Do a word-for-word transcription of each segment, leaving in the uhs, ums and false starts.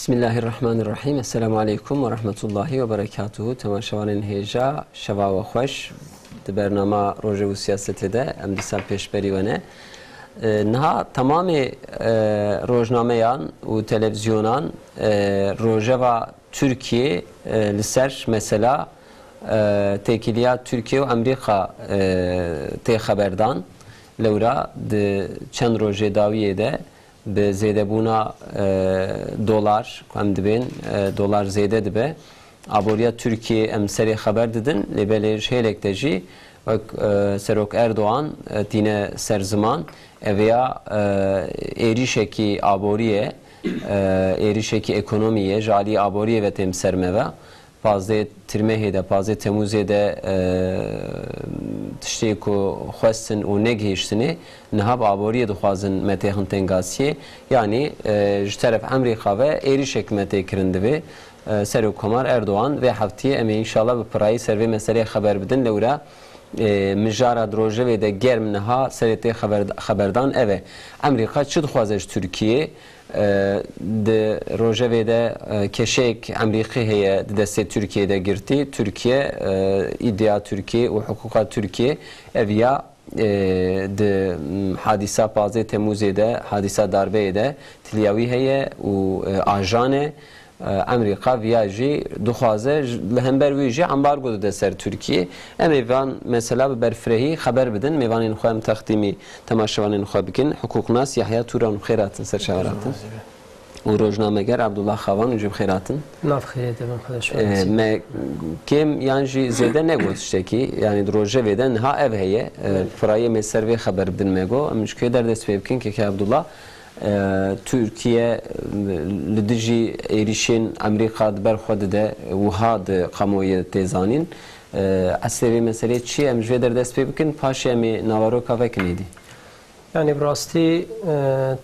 Bismillahirrahmanirrahim. Esselamu aleykum ve rahmetullahi ve berekatuhu. Temaşevanên hêja, şeva we xweş. Di bernama Rojê û Siyasetê de em dîsa pêşberî we ne. E, niha temamê, e, rojnameyan û televîzyonan, e, rojeva Tirkiyê, e, li ser mesela, e, têkiliya Tirkiye û Amerîka, e, tê xeberdan. Lewra di çend rojê dawiyê de bi zêdebûna, e, dolar, ku em dibên, e, dolar zêde dibe. Aboriya Tirkiyê em serê xeber didin, lê belê ji hêlek de jî wek, e, Serok Erdogan, e, tîne ser ziman, ev ya, e, êrîşekî aborî ye, e, êrîşekî ekonomî ye, ji alî aboriyê ve tên bi ser me ve. Pazdeh Tirmehê de, pazdeh Temûzê de, e, tiştê ku xwestin û negihîştinê, niha bi aboriyê dixwazin me têxin tengasiyê. Yanî, e, ji teref Amerîka ve êrîşek me tê kirin divê. E, Serokkomar Erdogan vê heftiyê em ê înşallah bi pirayî ser vê meseleyê xeber bidin. Lewra, e, mijara di rojevê de germ niha serê tê xeber-, xeberdan ev e. Amerîka çi dixwaze ji Tirkiyê? E, di rojevê de, e, keşeyek Amerîkî heye di destê Tirkiyê de girtî. Tirkiye, e, îdîa Tirkiyê û hiqûqa Tirkiyê ev ya, e, di, m, hadîsa pazdeh Temûzê de, hadîsa darbeyê de tiliya wî heye û, e, ajan e. E, Amerîka viya jî dixwaze, ji, li hember wî jî ambargo dide ser Tirkiyê. Em ê van mesela bi berfirehî xeber bidin. Mêvanên xwe em textîmî temaşevanên xwe bikin. Hiqûqnas Yahya Turan, bi xêr hatin, ser çavan hatin. Û rojnameger Abdullah Xavan, hûn jî bi xêr hatin. Nav xêrê de bin, xweş E, me kêm yan jî zêde negot tiştekî. Yanî di rojevê de niha ev heye. E, pirayê me ser vê xeber bidin me got. Em ji kê derdest pê bikin, keke Abdullah? E, Tirkiye, e, li dijî êrîşên Amerîka di ber xwe dide, wiha di kamuoyê tê zanîn. E, eslê vê meseleyê çi ye? Em ji vê derdest pê bikin, paşê em ê naveroka vekin êdî. Yanî bi rastî, e,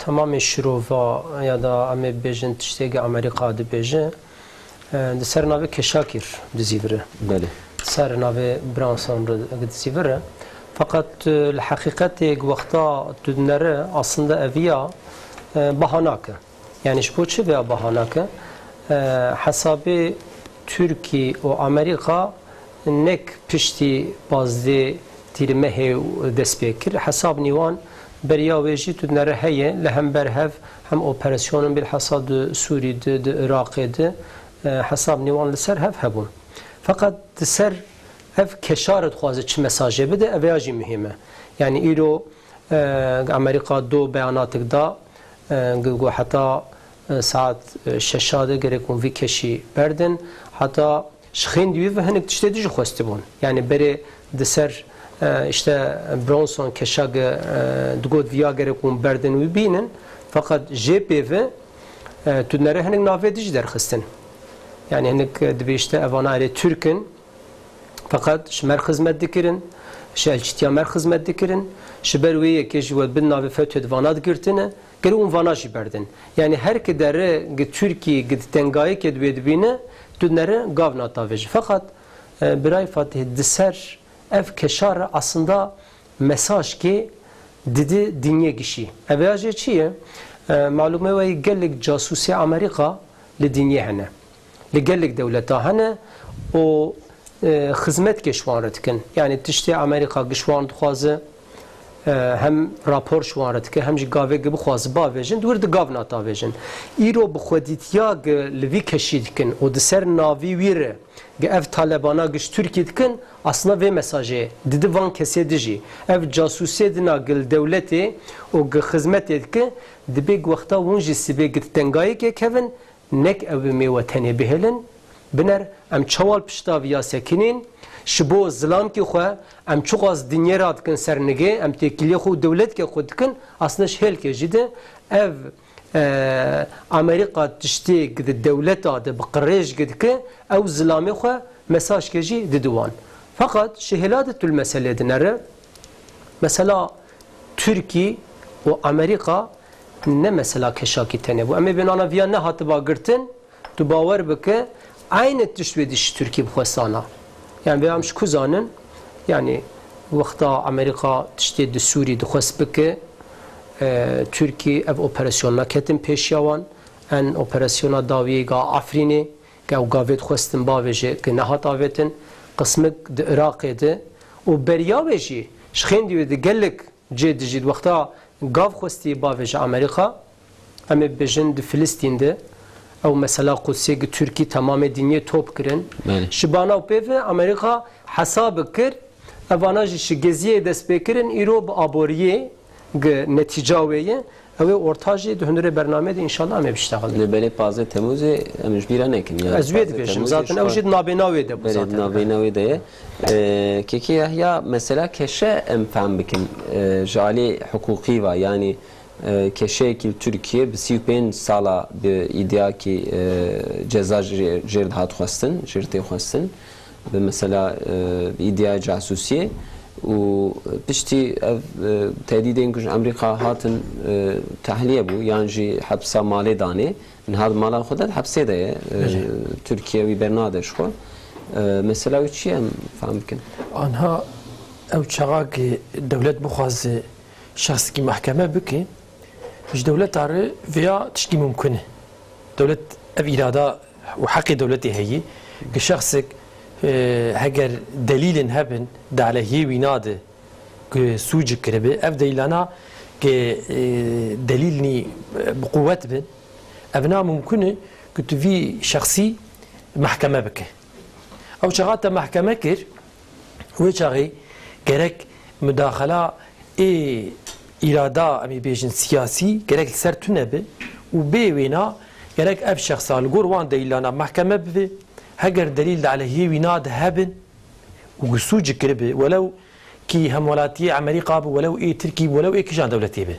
temamê şirova ya da em ê bibêjin tiştê ge Amerîka dibêje, e, di ser navê keşakî r dizîvire. Belê. Ser navê Branson re dizîvire. Feqet, e, li heqîqetê wexta tu dinere aslında eviya, e, bahanake. Yanî ji bo çi veya bahanake? E, hesabê Tirkî û Amerîka nek piştî pazdeh Tîrmehê dest pê kir. Hesab nîwan beriya wê jî tu dinere heye, li hember hev hem operasyonin bilhassa di Sûrî di, di Iraqê di, e, hesab nîwan li ser hev hebûn. Feqet di ser ev keşare dixwaze çi mesajê bide, ev ya jî muhîm e. Yanî îro, e, Amerîka do beyanatik da, e, gu-, gu heta, e, saet, e, şeşa de gerek hûn vî keşî berdin. Heta ji xêndî wî ve hinek tiştê dî jî xwestibûn. Yanî berê di ser, e, işte Bronson keşa ge, e, digot viya gerek hûn berdin wî bînin. Feqet jê pê ve, e, tu dinere hinek navê dî jî derxistin. Yanî hinek, e, dibê işte evana erê Tirk in. Feqet ji me re xizmet dikirin, ji elçîtiya me re xizmet dikirin. Ji ber wê yekê jî we bin navê fetwê di vana digirtine. Gere hûn vana jî berdin. Yanî her ki dere gi Tirkî gi di tengayê ke di wê dibîne, tu nere gav natavêjî. Feqet, e, birayê Fatih, di ser ev keşa re aslında mesajkê didi dinyê gişî. Ev ya jê çi ye? E, malûmê we yê gelek casûsê Amerîka li dinyê hene. Li gelek dewleta hene û, e, xizmetkê ji wan re dikin. Yanî tiştê Amerîka gi ji wan dixwaze, e, hem rapor ji wan re dike, hem jî gavê gi bixwaze bavêjin, di wir di gav natavêjin. Îro bi xwedîtiya gi li vî keşî dikin û di ser navî wî re gi ev Talebana gi ji Tirkî dikin, aslında vê mesajê didi van kesê dijî. Ev casûsê dina gi li dewletê û gi xizmetê dike, dibê gi wexta hûn jî sibê gi di tengayekê kevin, nek ew ê me we tenê bihêlin, biner, em çawa li pişta viya sekinîn, ji bo zilamkî xwe, em çiqas dinyê radikin ser nigê, em têkiliyê xwe û dewletkê xwe dikin, aslında ji hêlkê jî de ev, e, Amerîka tiştê gi di dewleta de bi qirêj gi dike, ew zilamê xwe mesajkê jî didi wan. Feqet ji hêla de tu li meselê dinere, mesela Tirkî û Amerîka ne mesela keşakî tenê bû. Em ê bê nana viya nehatiba girtin, tu bawer bike, eynî tişt wê dî ji Tirkî bixwestana. Yani vê em ji ku zanin? Yani wexta Amerîka tiştê di Sûrî dixwest bike, e, Tirkî ev operasyona ketin pêşiya wan. En operasyona dawiyê ga Efrînê, ke ew gavê dixwestin bavêje, ke nehat avêtin, qismik di Iraqê de û beriya wê jî ji xêndî wê di gelek cê dijî di wexta gav xwestî bavêje Amerîka, em ê bibêjin di Filistîn de, ew mesela Qudsê gi Tirkî temamê dinyê top kirin. Belê. Ji bana û pê ve Amerîka hesabik kir, evana jî ji geziyê dest pê kirin, îro bi aboriyê gi netîca wê ye. Ew ê orta jî di hundirê bernameyê de înşallah em ê biştexilin. Li belê pazdeh Temûzê em ji bîra nekin. Yani Ez wê pazdeh dibêjim. Temûzê Zaten ji ew xwe jî di nabêna wê de bû belê zaten. Di nabêna wê de ye. Ee, Kekê Yahya, mesela keşe em fehm bikin. Ee, ji alî hiqûqî ve, yani, e, keşeyekî li Tirkiye bi sî û pênc sala bi îdiakî, e, ceza jê, jêr dihat xwestin, jêr tê xwestin. Bi mesela, e, îdiaya casusiyê û piştî ev, e, tehdîdên ku ji Amerîka hatin, e, tehliye bû yan jî hepsa malê danê. Niha di mala xwe de di hepsê de ye. E, Belê. Tirkiye wî bernade ji xwe. E, mesela wî çi ye em fehm bikin? Anha ew çaxa ki dewlet bixwaze şexsikî mehkeme bike, ji dewleta re vêya tiştî mumkin e. Dewlet ev îrada û heqê dewletê heye ki şexsek, e, heger delîlên hebin di aleyhê wî nade ki sûc kiribe, ev delîlana ki, e, delîlnî, e, bi quwet bin, ev na mumkin e ki tu vî şexsî mehkeme bike. Ew çaxa te mehkeme kir, wê çaxê gerek mudaxela ê îrada, em ê bêjin siyasî, gerek li ser tune be û bê wêna gerek ev şexsa li gor wan delîlana mehkeme bibe, heger delîl di aleyhê wî nade hebin û gi sûc kiribe, welew kî hemwelatiyê Amerîka be, welew ê Tirkî be, welew ê kîjan dewletê be.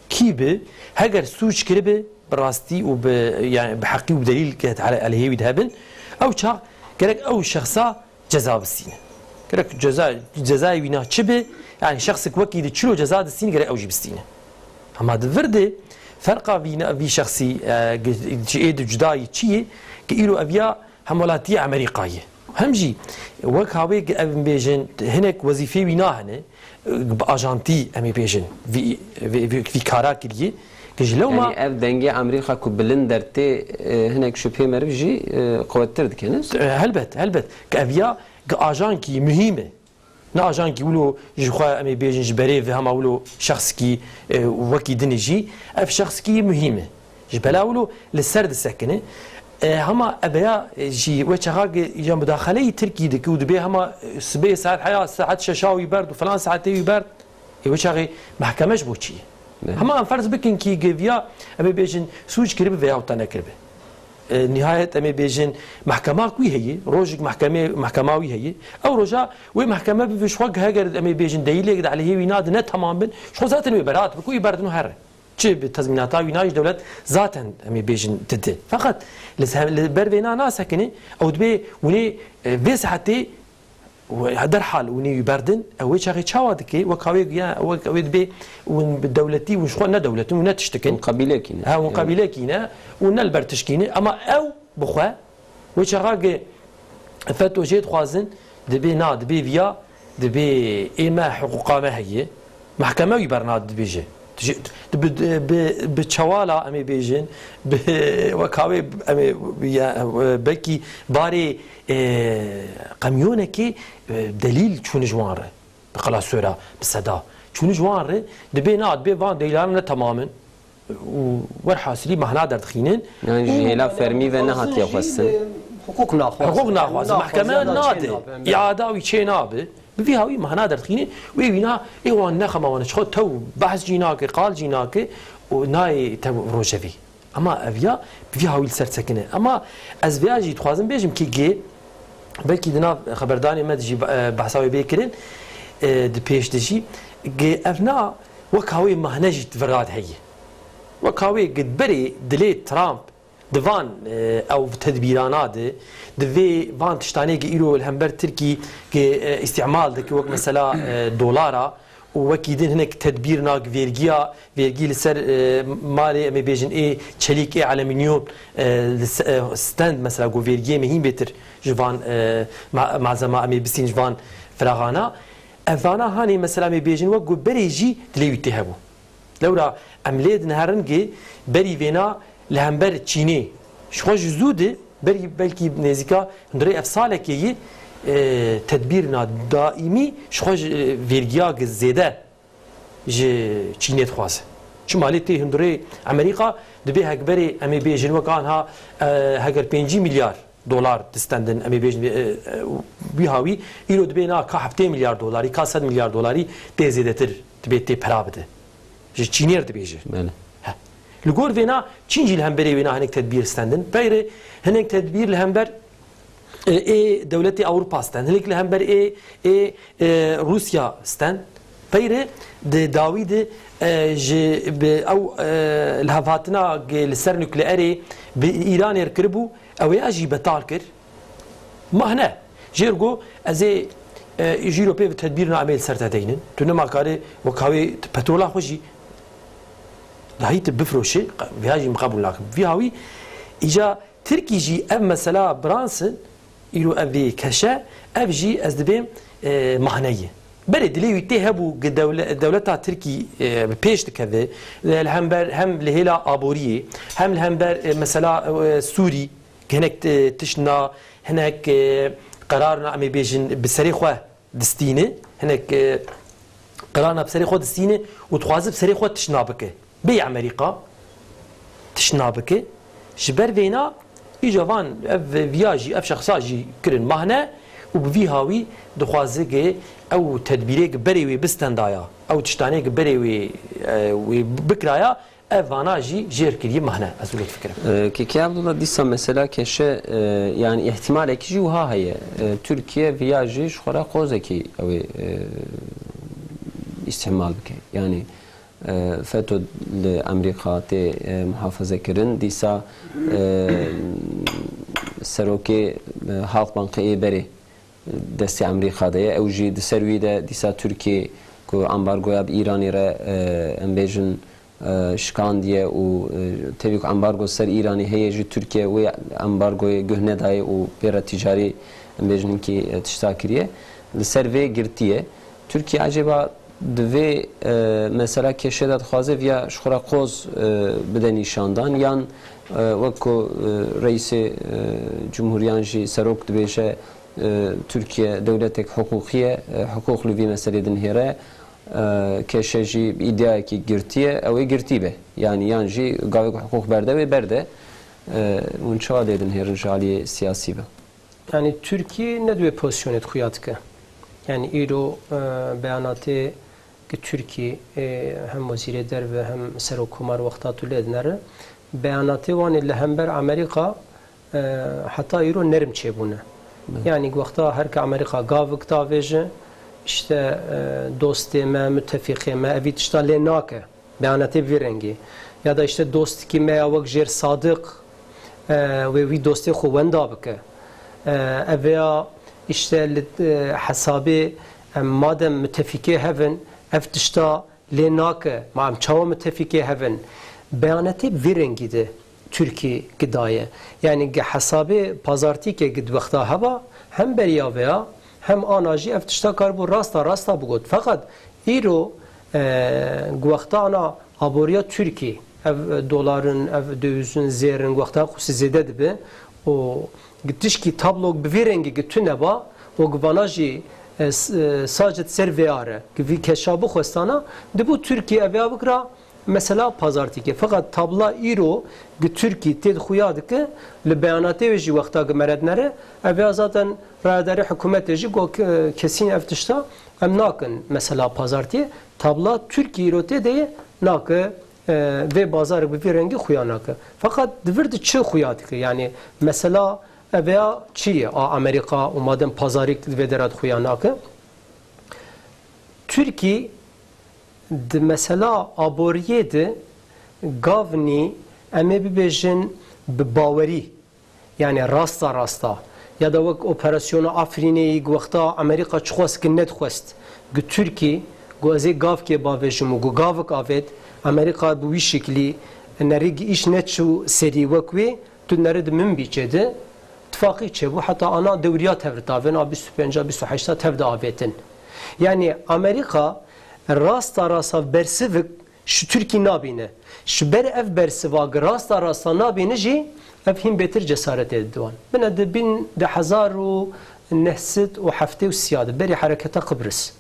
Kî bi, heger sûc kiribe bi rastî û bi, yani bi heqî û bi delîl ke ele-, aleyhê wî de hebin, ew çax gerek ew şexsa ceza bistîne. Gerek ceza, cezayê wî na çi be, yani şexsek wekî di çilo ceza distîne, gerek ew jî bistîne. Hema di vir de ferqa vî na-, vî şexsî, e, gi-, ji ê di cudayî çi ye, ki îro ev ya hemwelatiyê Amerîkayê. Hem jî wek hawê gi-, em bêjin, hinek wezîfê wî nahene, bi ajantî, em ê bêjin, vî, vî, vî, vî kara kiriye, ki ji lewma Yani ev dengê Amerîka ku bilind dertê, e, hinek şubhê meriv jî, e, quwettir dike, ne? E, helbet, helbet. Ki ev ya, ki ajankî muhîm e. Ne ajankî wilo ji xwe, em ê bêjin, ji berê ve hema wilo şexskî, e, wekî dinê jî, ev şexskî muhîm e. Ji bela wilo li ser disekine. E, hema eveya, e, jî we çaxa ge-, ya mudaxeleyî Tirkî dike û dibê hema, e, sibê saet heya, saet şeşa wî berd û filan saetê wî berd. E, we çaxê mehkeme ji bo çi ye? Ne. Hema em ferz bikin kî geviya, em ê bêjin, sûc kiribe veya wita nekiribe. E, nihayet em ê bêjin, mehkema wî heye, rojek mehkemê, mehkema wî heye. Ew roja wê mehkeme bibe ji xwe, heger em ê bêjin, delîlek di aleyhê wî nade ne temam bin, ji xwe zaten wê beraat bike û wî berdin û here. Çi bi tezmînata wî nayî ji dewlet zaten em ê bêjin dide. Feqet li se-, li ber vêna nasekine, ew dibê hûnê, e, vê saetê we-, derhal hûnê wî berdin, ew wê çaxê çawa dike? Wek hawê ya, wek wê dibê hûn bi dewletî, hûn ji xwe ne dewlet in, hûn ne tiştik in. Hûn qebîlekî ne. Ha, hûn Yani. qebîlekî ne, hûn ne li ber tişkî ne. Ema ew bi xwe, wê çaxa ki FETÖ jê dixwazin, dibê na, dibê viya, dibê ê me hiqûqa me heye. Mehkeme wî berna dibêje. Tu ji, tu bi, bi, bi çewala em ê bêjin, bi wekawê em ê, ya, belkî barê, e, qemyonekê, e, delîl çûn ji wan re. Bi klasora, bi seda. Çûn ji wan re, dibê na, dibê van delîlan ne temam in. Û werhasilî mahna derdixînin. Yani ji Û hêla fermî ve nehatiye xwestin. Hiqûq naxwazin. Hiqûq naxwazin. Mehkeme nade. Îada wî çê nabe. Bi vî hawî mahna derdixînin. Wê wîna ê wan nexema wan çi xwe tew behs jî nake, qal jî nake û nayê tev rojevî. Ema ev ya bi vî hawî li ser sekine. Ema ez vêya jî dixwazim bêjim ki gê belkî di nav xeberdanê me de jî, e, behsa wê bê kirin, e, di pêş de jî, gê ev na wek hawê mahne jî di vir de heye. Wek hawê gi berê dilê Trump di van, e, ew tedbîrana de, di vê van tiştanê gi îro li hember Tirkî gi, e, îstîmal dike, wek mesela, e, dolara û wekî din hinek tedbîrna gi vergiya, vergî li ser, e, malê, em ê bêjin ê çelîk, ê alüminyum, e, li se-, e, stand mesela ku vergiyê mehîn bêtir ji van, e, ma-, malzema em ê bisîn ji van firaxana. Ev vana hanê mesela em ê bêjin wek ku berê jî dilê wî tê hebû. Lewra em lê dineherin ki berî vêna li hember Çînê. Ji xwe ji zû de, berî belkî nêzîka hundirê ev salekê yî, e, tedbîrina daîmî ji xwe ji, e, vergiya gi zêde ji Çînê dixwaze. Çima lê tê hundirê Amerîka dibê hekberê, em ê bêjin wek anha, e, heger pêncî milyar dolar distendin, em ê bêjin, e, e, wî hawî, îro dibê na ka heftê milyar dolarî, ka sed milyar dolarî tê zêdetir dibê tê pera bide. Ji Çînê re dibêje. Belê. He. Li gor vêna Çîn jî li hemberê wêna hinek tedbîr stendin. Peyre hinek tedbîr li hember, e, ê dewletê Ewropa stend. Hinek li hember ê, ê, e, Rûsya stend. Peyre di dawî de, e, ji bi ew, e, lihevhatina ge li ser nukleerê bi Îranê re kiribû, ew ê jî betal kir. Mah ne. Jêr got, ez ê, e, jîro pê bi tedbîrina em ê li ser te deynin. Tu nema karê wek hawê tu petrola xwe jî dahî tu bifroşî, qe-, viya jî min qebûl nakim. Vî hawî, îca Tirkî jî ev mesela biransin, îro ev vê keşe, ev jî ez dibêm, e, mahne ye. Berê dilê wî tê hebû gi dewle-, dewleta Tirkî, e, bi pêş dikeve, e, li hember hem li hêla aboriyê, hem li hember, e, mesela, e, Sûrî, Hinek, e, tişt na, hinek, e, qerarna em ê bêjin bi serê xwe distîne. Hinek, e, qerarna bi serê xwe distîne û dixwaze bi serê xwe tişt na bike. Bê Amerîka tişt na bike. Ji ber vêna îca van ev viya jî, ev şexsa jî kirin mahne û bi vî hawî dixwaze ki ew tedbîrê ki berê wê bistendaya, ew tiştanê ki berê wê, e, wê bikiraya, Ev vana jî jêr kirî mahne, ez wilo difikirim. E, Kekê Abdullah, dîsa mesela keşe, e, yani ihtimalekî jî wiha heye. E, Tirkiye viya jî ji xwe re qozekî ew ê, e, îstihmal bike. Yani, e, feto li Amerîka tê, e, muhafaze kirin. Dîsa, e, serokê, e, Halkbankê ê berê destê Amerîka de ye. Ew jî di ser wî de dîsa Tirkiye ku ambargoya bi Îranê re, e, em bêjin, e, şikandiye û, e, tevî ku ambargo ser Îranê heye jî Tirkiye wê ambargoyê guh nedayê û pê re tîcarî em bêjin hinkî, e, tişta kiriye. Li ser vê girtiye. Tirkiye ecêba di vê, e, mesela keşê de dixwaze viya ji xwe re qoz, e, bide nîşandan yan, e, wek ku, e, reîsê, e, cumhuriyan jî serok dibêje, e, Tirkiye dewletek hiqûqî ye, e, hiqûq li vî meselê dinihêre, e, keşe jî îdiayekî girtî ye, ew ê girtî be. Yanî yan jî gavê ku hiqûq berde wê berde. E, hûn çawa lê dinihêrin ji aliyê siyasî ve? Yani Tirkiye ne di wê pozisyonê de xuya dike. Yani îro, e, beyanatê ki Tirkiye, e, hem wezîrê derve hem serokkomar wexta tu lê dinere, beyanatê wan ê li hember Amerîka, e, heta îro nerm çêbûne. Evet. Yani wexta her ke Amerîka gavik davêje, işte, e, dostê me, müttefiqê me, evî tişta lê nake. Beyanatê vî rengî. Ya da işte dostikî me ya wek Jêr Sadiq, e, wê wî dostê xwe wenda bike. E, ev ya işte li, e, hesabê em madem müttefikê hevin, ev tişta lê nake. Ma em çawa müttefikê hevin? Beyanatê vî rengî de Tirkî gidaye. Yani gi hesabê pazartîkê gi di wexta heba, hem beriya veya, hem ana jî ev tişta karibû rasta rasta bigot. Feqet îro, e, gi wexta ana aboriya Tirkî, ev, e, dolarin, ev döwizin zêrin, gi wexta qusî zêde dibe û gi tişkî tablok bi vî rengî gi tune ba û gi vana jî, e, s-, e, sacit ser veyare, gi vî keşa bixwestana, dibû Tirkî ev ya bikira, mesela pazartîkê. Feqet tabla îro gi Tirkî tê de xuya dike, li beyanatê wê jî wexta gi merednere, ev ya zaten rayedarê hikûmetê jî got ke-, kesîn ev tişta em nakin mesela pazartiyê. Tabla Tirkî îro tê de ye nake, e, vê bazarek bi vî rengî xuya nake. Feqet di vir de çi xuya dike? Yani mesela ev ya çi ye? A Amerîka û madem pazarîk di vê dera de xuya nake. Tirkî Di mesela aboriyê de gavnî em ê bibêjin bi bawerî, yani rasta rasta, ya da wek operasyona Afrînê yî ku wexta Amerîka çi xwest ki nedixwest, ku Tirkî ku ez ê gavkê bavêjim û ku gavik avêt, Amerîka bi wî şiklî nerî gi îş neçû serî wek wê, Tu nere di min bîçe de tifaqî çêbû, heta ana dewriya tevrit avên, a bîst û pênca, bîst û heşta tev de avêtin. Yani Amerîka rasta rasta bersivik ji Tirkî nabîne. Ji ber ev bersiva gi rasta rasta nabîne jî ev hîn bêtir cesaretê dide wan. Bine di bin di hezar û neh sed û heftê û sê de berî hereketa Qibris.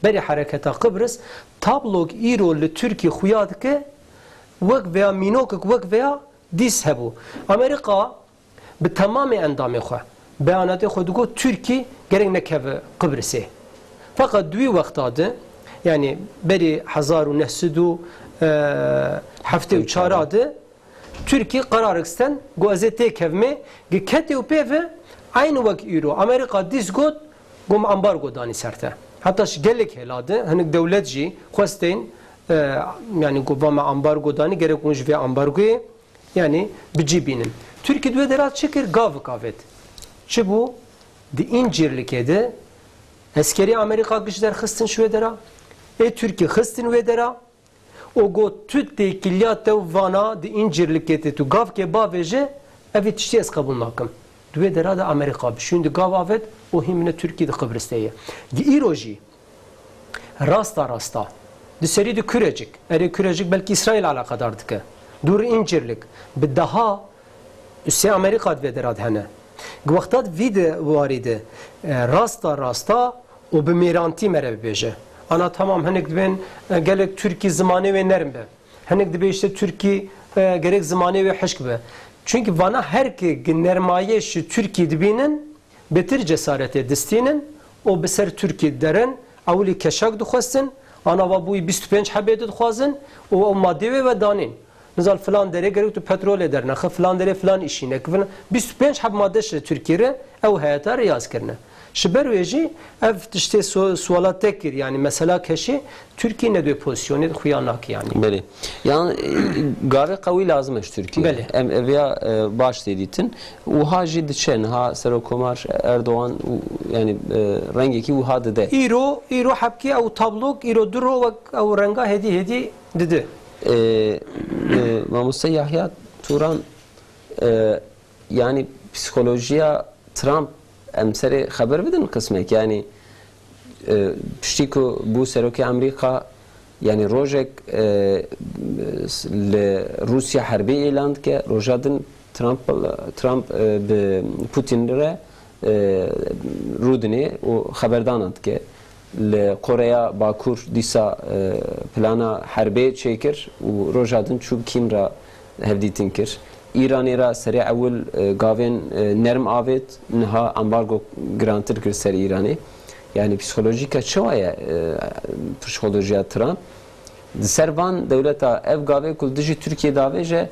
Berî hereketa Qibris, tablok îro li Tirkî xuya dike, wek veya mînokek wek veya dîs hebû. Amerîka bi temamê endamê xwe, beyanatê xwe digot, Tirkî gerek nekeve Qibrisê. Feqet di wî wexta de, yanî berî hezar û neh sed û heftê û çar de, Tirkî qerarek sten, got, ez ê têkevimê, gi ketê û pê ve, eyn wek îro. Amerîka dîs got, got, me ambargo danî ser te. Heta ji gelek hêla de, hinek dewlet jî xwestên, e, yanî got, va me ambargo danî, gerek hûn ji vê ambargoyê, yanî bi cî bînin. Tirkî di wê dera çi kir? Gavik avêt. Çi bû? Di Încîrlikê de eskerî Amerîka giş derxistin ji wê dera. Ê Tirkî xistin wê dera. û got, tu têkiliya te û vana di Încîrlikê tê, tu gavkê bavêje, evî tiştî ez qebûl nakim. Di wê dera de Amerîka bi şûn di gav avêt û hîn bine Tirkî di Qibris de ye. Di îro jî rasta rasta di serî di Kurecik, erê Kurecik belkî Îsraîl eleqedar dike. Dûr Încîrlik bi deha Sê Amerîka di vê dera de hene. Gi wexta di vî de warî de, e, rasta rasta û bi mêrantî mere bibêje. Ana tamam hinek dibên, e, gelek Tirkî zimanê wê nerm be. Hinek dibê işte Tirkî, e, gerek zimanê wê hişk be. Çunkî vana her ki gi nermayê ji Tirkî dibînin, bêtir cesaretê distînin û bi ser Tirkî derin, ewilî keşak dixwestin, ana va bûyî bîst û pênc hebê dixwazin û ew madê wê ve danîn. Nizan filan derê gerek tu petrolê dernexe, filan derê filan îşî neke, filan. Bîst û pênc heb made ji Tirkî re ew heyeta re yaz kirine. Ji ber wê jî ev tiştê so-, suala te kir, yanî mesela keşê Tirkî ne dê pozisyonê xuya nake yanî. Belê. Yan, e, gavê qewî lazim e ji Tirkî. Belê. Em ev ya, e, baş tê dîtin. Wiha jî diçe niha Serokkomar Erdogan û, yanî, e, rengekî wiha dide. Îro, îro hebkê ew tablok, îro du ro wek ew renga hêdî hêdî dide. E, e, Mamoste Yahya Turan, e, yanî psîkolojiya Trump em serê xeber bidin qismek. Yanî, e, piştî ku bû serokê Amerîka, yanî rojek, e, li Rûsya herbê îlan dike, roja din Trump, Trump, e, bi Putin re, e, rûdinê û xeberdana dike. Li Koreya Bakur dîsa, e, plana herbê çêkir û roja din çû Kîm re hevdîtin kir. Îranê re serê ewil, e, gavên, e, nerm avêt, niha ambargo girantir kir ser Îranê. Yanî psîkolojîke çawa ye, e, psîkolojiya Trump? Di ser van dewleta ev gavê ku li dijî Tirkiyê davêje,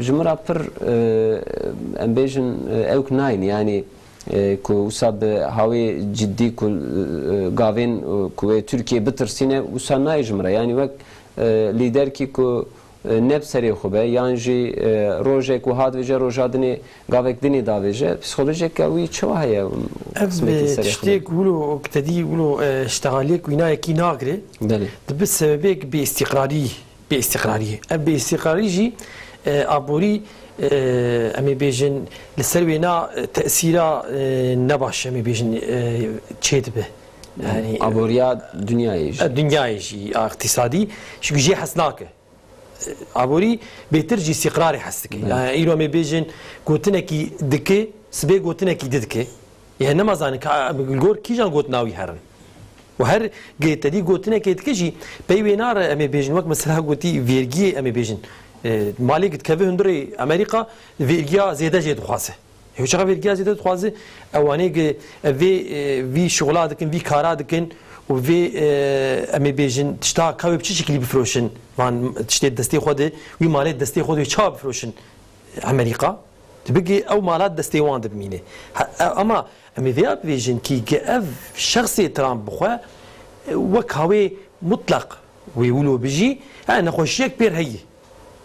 ji min re pir, e, em bêjin, e, ewk nayên. Yanî, e, ku wisa bi hawê ciddî ku, e, gavên, e, ku wê Tirkiye bitirsîne, wisa nayê ji min re. Yanî wek, e, lîderkî ku, e, ne bi serê xwe be, yan jî, e, rojek wiha dibêje, roja dinê gavek dinê davêje, psîkolojiyeke wî çawa heye? Ev qismetî serê xwe be. Tiştê ku wilo, ku te dî wilo, e, ştehaliyek wînayekî nagire, Belê. Dibe sebebek bêîstîqrarî. Bêîstîqrarî. Ev bêîstîqrarî jî, e, aborî, e, em ê bêjin, li ser wêna, e, tesîra, e, nebaş, em ê bêjin, e, çêdibe. Yanî, e, Aboriya dinyayê jî. E, dinyayê jî, a, îqtîsadî, ji ku jê hes nake. E, aborî bêtir ji îstîqrarê hes dike. Belê. Yanî, îro em ê bêjin, gotinekî dike, sibê gotinekî di dike. Yê nema zanin ka, em li gor kîjan gotina wî herin. Û her gi te dî gotinekê dike jî, pey wê nare, em ê bêjin, wek mesela gotî, vergiyê, em ê bêjin, e, malê gi dikeve hundirê Amerîka, vergiya zêde jê dixwaze. Ew çaxa vergiya zêde dixwaze, ewanê gi ev vê, e, vî şixula dikin, vî kara dikin û vê, e, em ê bêjin, tişta ka wê bi çi şekilî bifiroşin, van tiştê destê xwe de, wî malê destê xwe de wê çawa bifiroşin Amerîka? Dibigê ew mala destê wan de bimîne. Ha, e, ama em ê vêya bibêjin kî gi ev şexsê Trump bi xwe, e, wek hawê mutlaq wê wilo bijî, e, nexweşiyek pêr heye.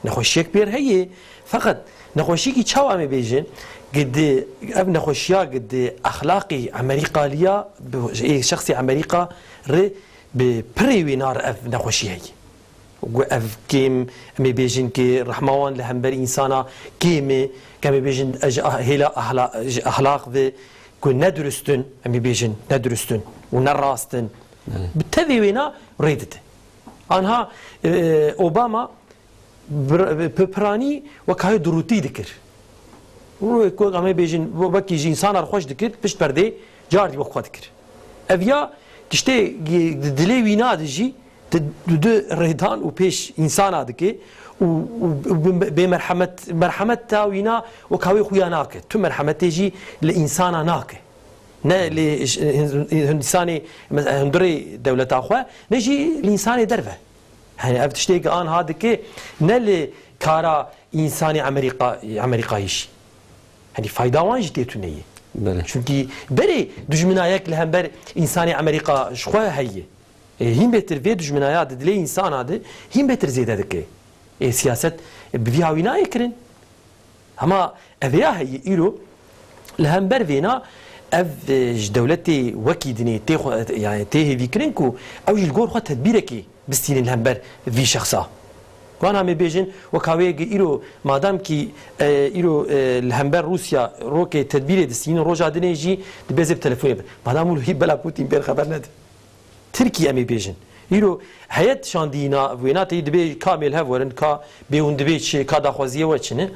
Nexweşiyek pêr heye, feqet nexweşiyekî çawa em ê bêjin, gi di, ev nexweşiya gi di exlaqî Emerîkaliya, bi, ê şexsê Amerîka re bi pirê wê nar ev nexweşî heye. Ku ev kêm, em ê bêjin ki rehma wan li hember însana kêm e, ke em ê bêjin ji ah-, hêla ahla-, ji ahlaq ve ku ne durust in, em ê bêjin ne durust in û ne rast in. Evet. Bi tevê wêna rê dide. Anha e, Obama bi piranî wek hayê durûtî dikir. Rûyê ku em ê bêjin wekî ji însanan xweş dikir, pişt perdê cardî wek xwe dikir. Ev ya tiştê di dilê wîna de jî di, di rêdan û pêş însana dike û, û, û bê merhemet, merhemeta wîna wek hawê xuya nake. Tu merhemetê jî li însana nake. Ne li Hindistanê, hundirê dewleta xwe, ne jî li însanê derve. Hani ev tiştê ki anha dike ne li kara însanê Amerîka, Amerîkayî jî. Hani fayda wan jî tê tune ye. Belê. Çunkî berê dijminayek li hember însanê Amerîka ji xwe heye. E, hîn bêtir vê dijminaya di dilê însana de hîn bêtir zêde dike. E, siyaset, e, bi vî hawî nayê kirin. Hema ev ya heye îro li hember vêna ev, e, ji dewletê wekî dinê tê xwe, yani tê hêvîkirin ku ew jî li gor xwe tedbîrekê bistînin li hember vî şexsa. Wana em ê bêjin, weka wê gi îro, madem kî, e, îro, e, li hember Rûsya rokê tedbîrê distînin, roja dinê jî dibê zê bi telefonê bin. Madem wilo hî bela Putin pêr xeber nede. Tirkî em ê bêjin. Îro heyet şandîna wêna teyî dibê ka mêl hev werin, ka bê hûn dibê çi, ka daxwaziyê we çi ne.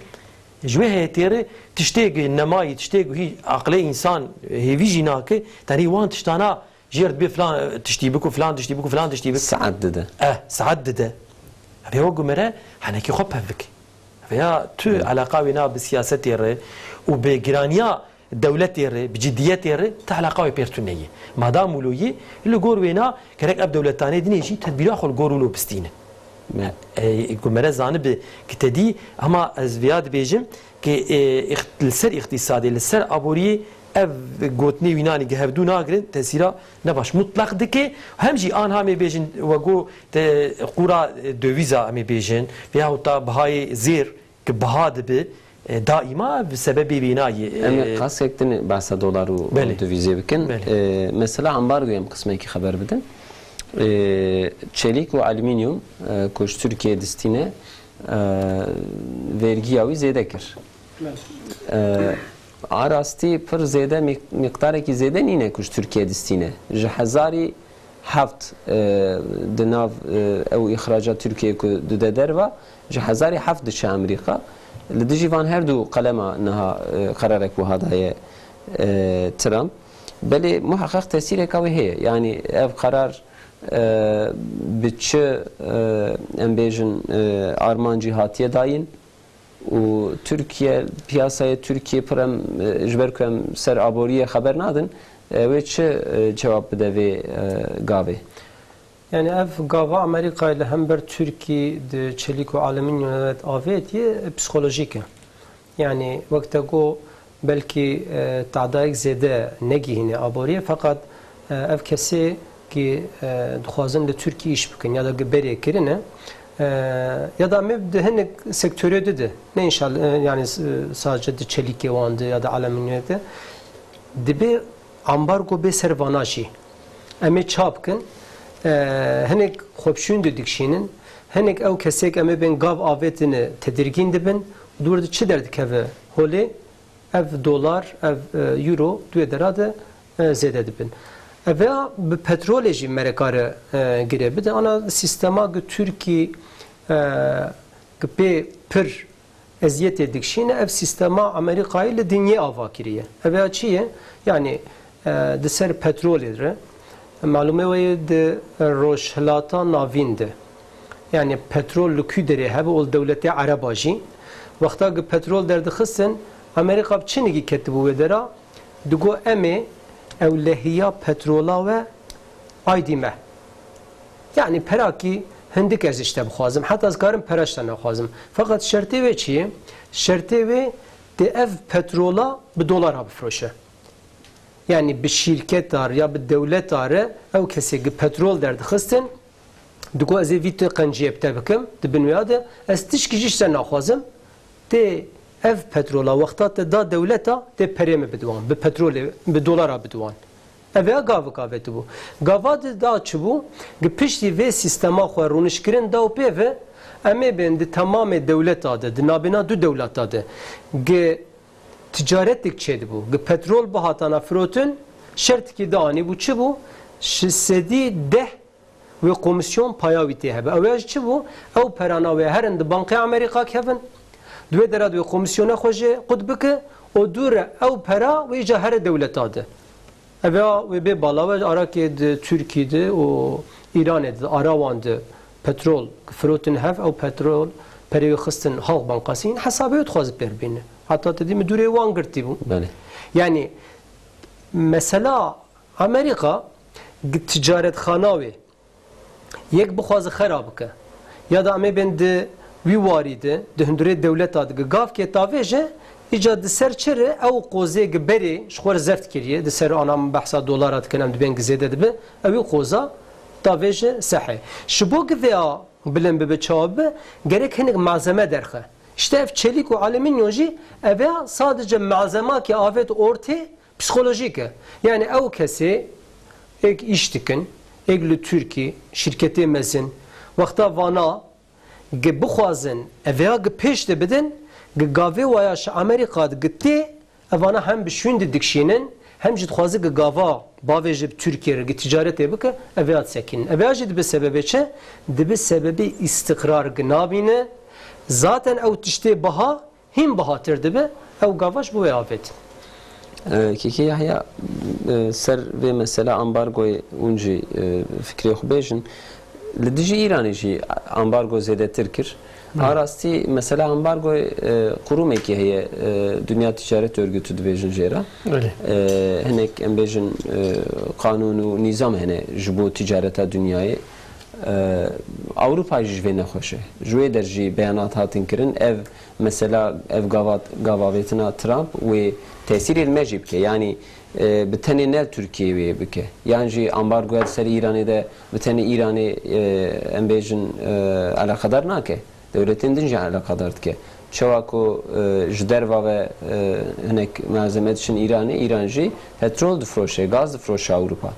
Ji wê heyetê re tiştê gi nemayî, tiştê ku hî aqilê însan hêvî jî nake, tenê wan tiştana jêr dibê filan tiştî biko, filan tiştî biko, filan tiştî biko. Saet dide. Eh, saet dide. Ev ê wek gumere henekî xwe pev bike. Veya tu Hı. Eleqa wê na bi siyasetê re û bi giraniya dewletê re, bi ciddiyetê re ti eleqa wê pêr tune ye. Madam wilo ye, li gor wêna gerek ev dewletanê dinê jî tedbîra xwe li gor wilo bistîne. Me. E, ku mere zanibi ki te dî, ama ez viya dibêjim ki, e, îxt-, li ser îqtîsadê, li ser aboriyê ev gotinê wînanî ki hevdû nagirin, tesîra ne baş mutlaq dike. Hem jî anha em ê bêjin, we got, te qûra, e, döviza em ê bêjin, veyahut da bihayê zêr, ki biha dibe, e, daîma bi sebebê vêna ye. Em ê, e, qasek din behsa dolar û, û Belê. Dövîzê bikin. Belê. E, mesela ambargoyê em qismekî xeber bidin. E, çelîk û alüminyum, e, ku ji Tirkiyeyê distîne, e, vergiya wî zêde kir. Belê. E, a rastî pir zêde mîq-, mîqdarekî zêde nîne ku ji Tirkiyeyê distîne. Ji hezarî heft, e, di nav, e, ew îxraca Tirkiyeyê ku dide derva, ji hezarî heft diçe Amerîka. Li dijî van her du qelema niha, e, qerarek wiha daye, e, Trump. Belê muheqeq tesîreka wê heye. Yanî ev qerar, e, bi çi, e, em bêjin, e, armancî hatiye dayîn? Û Tirkiye, piyasayê Tirkiye pir em, e, ji ber ku em ser aboriyê xeber nadin, e, wê çi, e, cewab bide vê, e, gavê? Yani ev gava Amerîkayê li hember Tirkî di çelîk û alüminyum avêtiye, e, psîkolojîk e. Yani wek te got, belkî, e, tadayek zêde negihîne aboriyê, feqet, e, ev kesê ki, e, dixwazin li Tirkî îş bikin ya da ki berê kirine, e, ya da em ê di hinek sektorê de de, ne înşallah, e, yani s-, sadece di çelîkê wan de ya da alüminyumê de, dibê ambargo bê ser vana jî. Em ê ça bikin, e, hinek xwepşûn de dikişînin, hinek ew kesê ki em ê bên gav avêtine tedirgîn dibin, dûr de çi derdikeve holê, ev dolar, ev, e, euro di wê dera de, e, zêde dibin. Ev ya bi petrolê jî mere kare, e, girê bide. Ana sîstema gi Tirkî, e, gi pê pir eziyetê dikişîne, ev sîstema Amerîkayê li dinyê ava kiriye. Ev ya çi ye? Yanî, e, di ser petrolê re, malûmê we yê di Rojhilata Navîn de. Yanî petrol li kû derê hebe û li dewletê Ereba jî. Wexta ku petrol derdixistin, Amerîka bi çi nigî ketibû wê dera? Digo em ê ewlehiya petrola we aydî me. Yanî perakî hindik ez ji te bixwazim. Heta ez karim pera ji te naxwazim. Feqet şertê wê çi ye? Şertê wê tê ev petrola bi dolara bifroşe. Yanî bi şîrketa re ya bi dewleta re ew kesê ki petrol derdixistin, digo ez ê vî tu qenciyê bi te bikim, di bin wêya de ez tişkî jî ji te naxwazim, tê ev petrola wexta te da dewleta, tê perê min bide wan, bi petrolê, bi dolara bide wan. Ev ya gavik avêtibû. Gava di da çi bû? Gi piştî vê sîstema xwe rûnişkirin da û pê ve, em ê bên di temamê dewleta de, di nabêna du dewleta de, gi ticaretik çêdibû. Gi petrol bihatana firotin, şertikî da anîbû çi bû? Ji sedî deh Wê komisyon paya wî tê hebe. Ew ya jî çi bû? Ew perana wê herin di bankê Amerîka kevin. Di wê dera di wê komisyona xwe jê qut bike û dû re ew pera wê îca here dewleta de. Ev ya wê bê bala we arakê di Tirkî de û Îranê de, ara wan de petrol firotin hev, ew petrol perê wê xistin Halk Bankasî, hesabê wê dixwaze pêr bîne. Heta te dî min dûrê wan girtî bû. Belê. Yanî mesela Amerîka gi-, ticaretxana wê yek bixwaze xera bike, ya da em ê bên di wî warî de, di hundirê dewleta de gi gavkê tavêje, îca di ser çi re ew qozê gi berê ji xwe re zeft kiriye, di ser ana min behsa dolara dikin, em dibên gi zêde dibe, ew wî qoza tavêje sehê. Ji bo gi vêya bilind bibe, çawa bibe, gerek hinek malzeme derxe. Îşte ev çelîk û alumînyo jî, ev ya sadece malzema ki avêt ortê, psîkolojîk e. Yanî ew kesê êk îş dikin, êk li Tirkî, şîrketê mezin, wexta vana gi bixwazin, ev ya gi pêş de bidin, gi gavê waya ji Amerîka di gi tê, evana hem bi şûn di dikşînin, hem jî dixwaze gi gava bavêje bi Tirkiyê re gi ticaretê bike, ev ya disekînin. Ev ya jî dibe sebebê çi? Dibe sebebê îstiqrar gi nabîne. Zaten ew tiştê biha hîn bihatir dibe, ew gava ji bo wê avêt. E, Kekê Yahya, e, ser vê mesela ambargoyê hûn jî, e, fikrê xwe bêjin. Li dijî Îranê jî ambargo zêdetir kir. Hı. A rastî mesela ambargoyê, e, qurûmekî heye, e, Dünya Ticaret Örgütü dibêjin jê re. Belê. E, hinek em bêjin, e, qanûn û nîzam hene ji bo ticareta dinyayê. E, Ewropa jî ji vê nexweş e. Ji wê der jî beyanat hatin kirin. Ev mesela, ev gava-, gavavêtina Trump wê tesîrê li me jî bike. Yanî, e, bi tenê ne Tirkiyeyê wê bike. Yan jî ambargoya li ser Îranê de bi tenê Îranê, e, em bêjin, e, eleqedar nake. Dewletên din jî eleqedar dike. Çawa ku, e, ji derva ve, e, hinek malzeme diçin Îranê, Îran jî petrol difroşe, gaz difroşe Ewropa.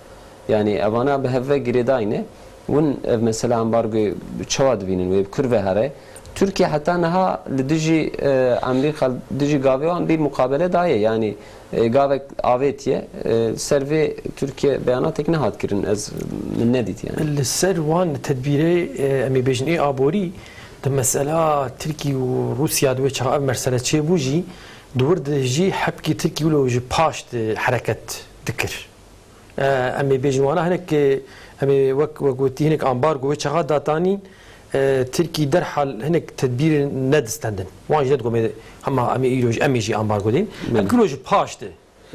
Yanî evana bi hev ve girêdayî ne. Hûn ev mesela ambargoyê çawa dibînin? Wê bi kur ve here? Tirkiye heta niha li dijî, e, Amerîka, li dijî gavê wan bî muqabele daye. Yanî, e, gavek avêtiye, e, ser vê Tirkiye beyanatek nehat kirin. Ez, min nedît yanî. Li ser wan tedbîrê, e, em ê bêjin ê aborî, di mesela Tirkî û Rûsya di wê çaxa ev mersele çêbû jî, di wir de jî hepkî Tirkî wilo ji paş di hereket dikir. E, em ê bêjin wana hinek, e, em ê wek, wek gotî hinek ambargo wê çaxa datanîn, e, Tirkî derhal hinek tedbîrê nedistendin. Wan jî nedigo me hema em ê îro jî, em ê jî ambargo dîn. Belê. Em kilo ji paş de,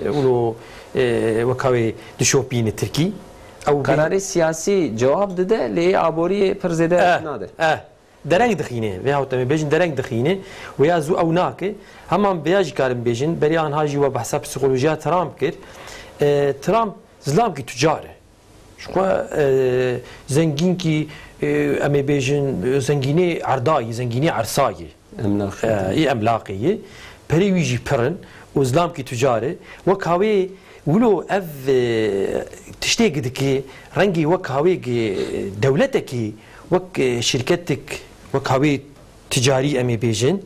e, ûno, e, weka wê dişopîne Tirkî. Ew bê- Kararê siyasî cewab dide, lê aboriyê pir zêde Eh, nade. eh. Dereng dixîne, vê hawte me bêjin dereng dixîne, wêya zû ew nake. Heman vêya jî karin bêjin, berê anha jî we behsa psîkolojiya Trump kir. E, Trump zilamkî tucar e. Ji xwe, e, zengînkî, e, em ê bêjin, e, zengînê erdayî, zengînê ersayî. Emlak. E, ê emlaqê ye. Perê wî jî pir in û zilamkî tucar e. Weka wê Wilo ev, e, tiştê gi dike, rengê wek hawê gi dewletekî, wek, e, şirketek, wek hawê ticarî em ê bêjin,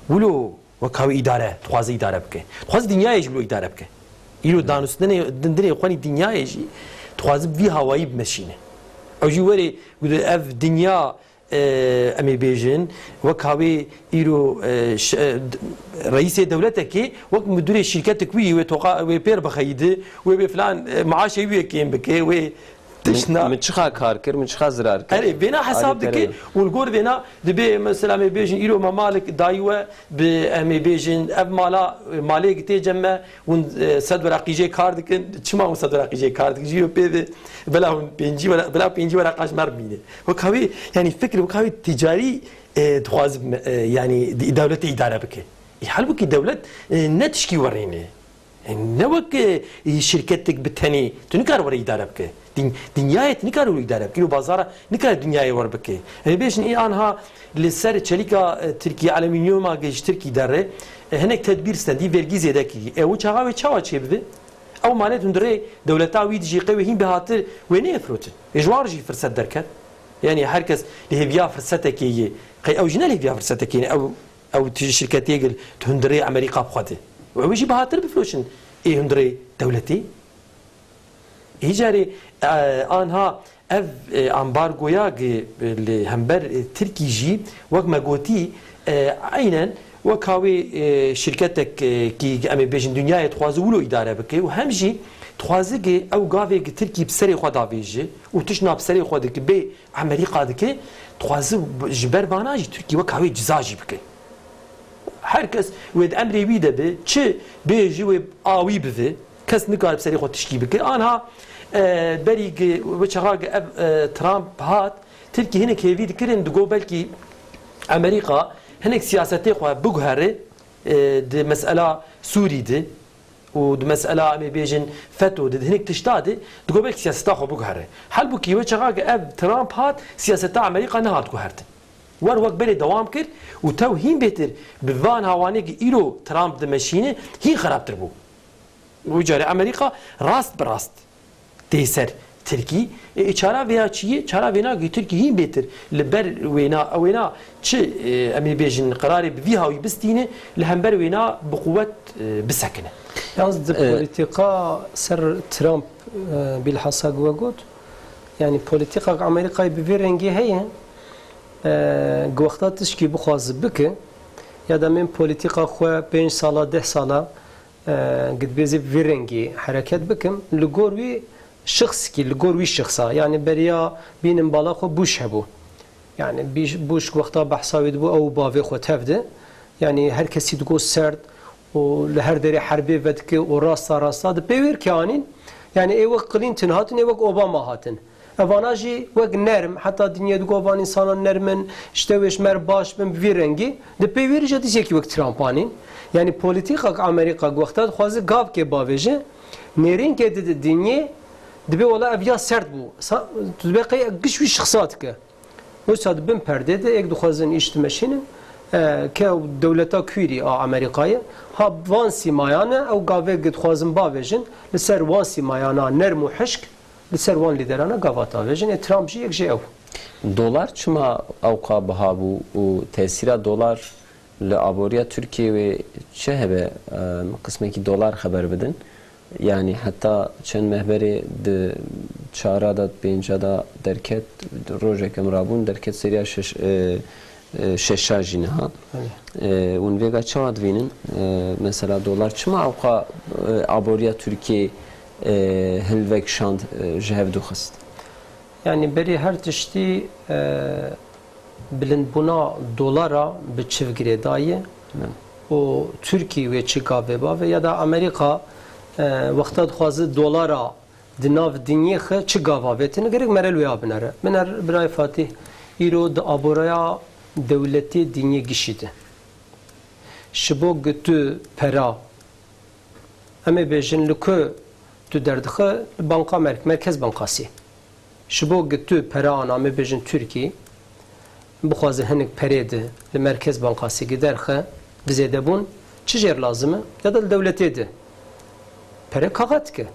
wilo wek hawê îdare, dixwaze îdare bike. Dixwaze dinyayê jî wilo îdare bike. Îro danûstdinê, dindinê xwenî dinyayê jî dixwaze bi vî hawayî bimeşîne. Ew jî werê, ev dinya e, em ê bêjin, wek hawê îro, e, ş-, e, d-, reîsê dewletekê, wek midûrê şîrketek wî, wê toqa, wê pêr bixeyîdi, wê bê filan, e, maaşê wî yê kêm bike, wê tişt Min, na- min çiqa kar kir, min çiqa zirar kir? Erê, vêna hesab Alî dike terê. Û li gor vêna dibê, mesela, em ê bêjin, îro me malek dayî we, bi, em ê bêjin, ev mala, malê tê cem me, Hûn, e, sed were qîjê kar dikin, çima hûn sed were qîjê kar dikin? Ji yo pê ve, bela hûn pêncî were, bela pêncî were qaş mer bîne. Wek hawî, yanî fikir, wek hawî ticarî, e, dixwazim, e, yanî di-, dewletê îdare bike. Ê, halbûkî dewlet, e, ne tişkî werîne. E, ne wek, e, şirketek bi tenê, tu nikar were îdare bike. Din-, dinyayê tu nikar were îdare bike. Îro bazara nikar dinyayê wer bike. Em ê bêjin, ê anha li ser çelîka, e, Tirkî, alumînyuma ge ji Tirkî derê, e, hinek tedbîr stendî, vergî zêde kirî. E, ew çaxa wê çawa çêbibe? Ew malê hundirê dewleta wî dijî qey wê hîn bihatir wê neyê firotin. Ê ji wan jî firset derket. Yanî her kes li hêviya firsetekê ye. Qey ew jî ne li hêviya firsetekê ne. Ew, ew ti şirketê gil hundirê Amerîka bixwe de. Û ew jî bihatir bifroşin ê hundirê dewletê. Hîcarê, e, anha ev, e, ambargoya gi, e, li hember, e, Tirkî jî wek me gotî, e, eynen wek hawê, e, şirketek, e, kî em ê bêjin dinyayê dixwaze wilo îdare bike û hem jî dixwaze gi ew gavê gi Tirkî bi serê xwe davêje û tiştna bi serê xwe dike bê Amerîka dike, dixwaze ji ber vana jî Tirkî wek hawê ciza jî bike. Her kes wê di emrê wî de be, çi bêjî wê awî bive, kes nikare bi serê xwe tişkî bike. Anha, e, berî gi, wê çaxa gi ev, e, Trump hat, Tirkî hinek hêvî dikirin, digo belkî Amerîka hinek siyasetê xwe biguhere, e, di mesela Sûrî de û di mesela em ê bêjin feto de, di hinek tişta de, digo belkî siyaseta xwe biguhere. Halbûkî wê çaxa gi ev Trump hat, siyaseta Amerîka nehat guhertin. Wer wek berê dewam kir û tew hîn bêtir bi van hawanê ki îro Trump dimeşîne, hîn xerabtir bû. Wî carê Amerîka rast bi rast tê ser Tirkî. E, e, çara vêya çi ye? Çara vêna ki Tirkî hîn bêtir li ber wêna, wêna çi, e, em ê bêjin, qerarê bi vî hawî bistîne, li hember wêna bi quwet, e, bisekine. Yalnız di E, polîtîka ser Trump, e, bilhassa we got, yani polîtîka Amerîkayê bi vî rengî heye, e, gi wexta tişkî bixwaze bike, ya da min polîtîka xwe pênc sala, deh sala, e, gi dibê zê vî rengî hereket bikim, li gor wî şixskî, li gor wî şixsa, yani beriya bînin bala xwe Bush hebû. Yani Biş-, Bush wexta behsa wê dibû, ew û bavê xwe tev de. Yani her kesî digot serd û li her derê herbê vedike û rasta rasta di pê wêr ke anîn. Yani ê wek Clinton hatin, ê wek Obama hatin. Evana jî wek nerm, heta dinyê digot van insanan nerm in, işte wê ji me re baş bin, bi vî rengî. Di pê wêr jî dîs yekî wek Trump anîn. Yani polîtîka Amerîka wexta dixwaze gavkê bavêje, nêrînkê dide dinyê, dibê wela ev ya serd bû. Sa-, tu dibê qey giş wî şixsa dike. Wisa di bin perdê de êk dixwazin îş dimeşînin, e, ke dewleta kûrî a Amerîkayê, ha van sîmayane ew gavê gi dixwazin bavêjin, li ser wan sîmayana nerm û hişk, li ser wan lîderana gava davêjin. Ê Trump jî yek jê ew. Dolar çima ewqa biha bû û tesîra dolar li aboriya Tirkiyê wê çi hebe? Em qismekî dolar xeber bidin. Yani heta çend meh berê di çara de, pênca de derket, rojek em rabûn, derket seriya şeş, e, e, şeşa jî niha. Belê. E, hûn vêga çawa divînin? E, mesela dolar çima ewqa, e, aboriya Tirkiyê, e, hilvekşand, e, ji hev dû xist? Yani berî her tiştî, e, bilindbûna dolara bi çiv girêdayî Hı. û Tirkî wê çi gavê bavê ya da Amerîka, e, wexta dixwaze dolara di nav dinyê xe çi gava vêtine, gerek mere li wê binere. Biner birayê Fatîh, îro di aboraya dewletê dinyê gişî de. Ji bo gitu pera, em ê bêjin li ku tu derdixe, li banka merk-, Merkez Bankasî. Ji bo gitu pera ana, em ê bêjin Tirkî, bixwaze hinek perê di li Merkez Bankasî gi derxe, bi zêdebûn çi jêr lazim e? Ya da li dewletê di pere kaxet dike.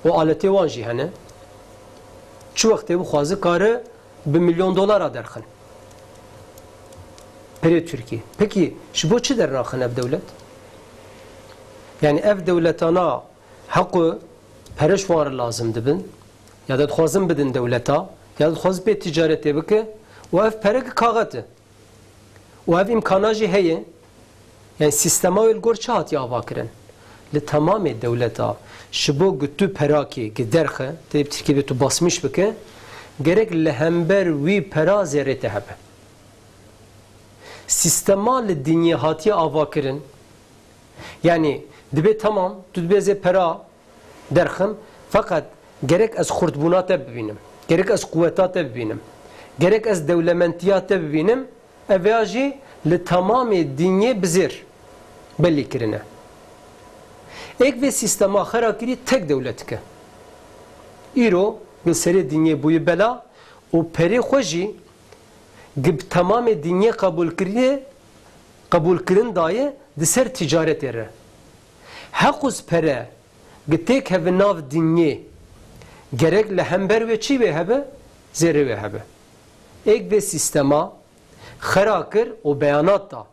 Û aletê wan jî hene. Çi wextê bixwaze kare bi milyon dolara derxin. Perê Tirkî. Pekî ji bo çi dernaxin ev dewlet? Yani ev dewletana heqû pere ji wan re lazim dibin, ya da dixwazin bidin dewleta, ya da dixwazin pê ticaretê bike û ev pere gi kaxet e. Û ev îmkana jî heye. Yani sîstema wê li gor çi hatiye avakirin? Li temamê dewleta ji bo ku tu perakê gi derxe, tê bi Tirkî bê tu basmîş bike, gerek li hember wî pera zêrê te hebe. Sîstema li dinyê hatiye avakirin. Yani dibê temam, tu dibê zê pera derxim, feqet gerek ez xurtbûna te bibînim, gerek ez quweta te bibînim, gerek ez dewlementiya te bibînim, ev ya jî li temamê dinyê bi zêr belî kirine. Êk vê sîstema xera kirî tek dewletik e. Îro li serê dinyê bûye bela û perê xwe jî gi bi temamê dinyê qebûl kiriye, qebûlkirin daye di ser ticaretê re. Heqûs pere gi têkeve nav dinyê, gerek li hember wê çî wê hebe, zêrê wê hebe. Êk vê sîstema xera kir û beyanat da,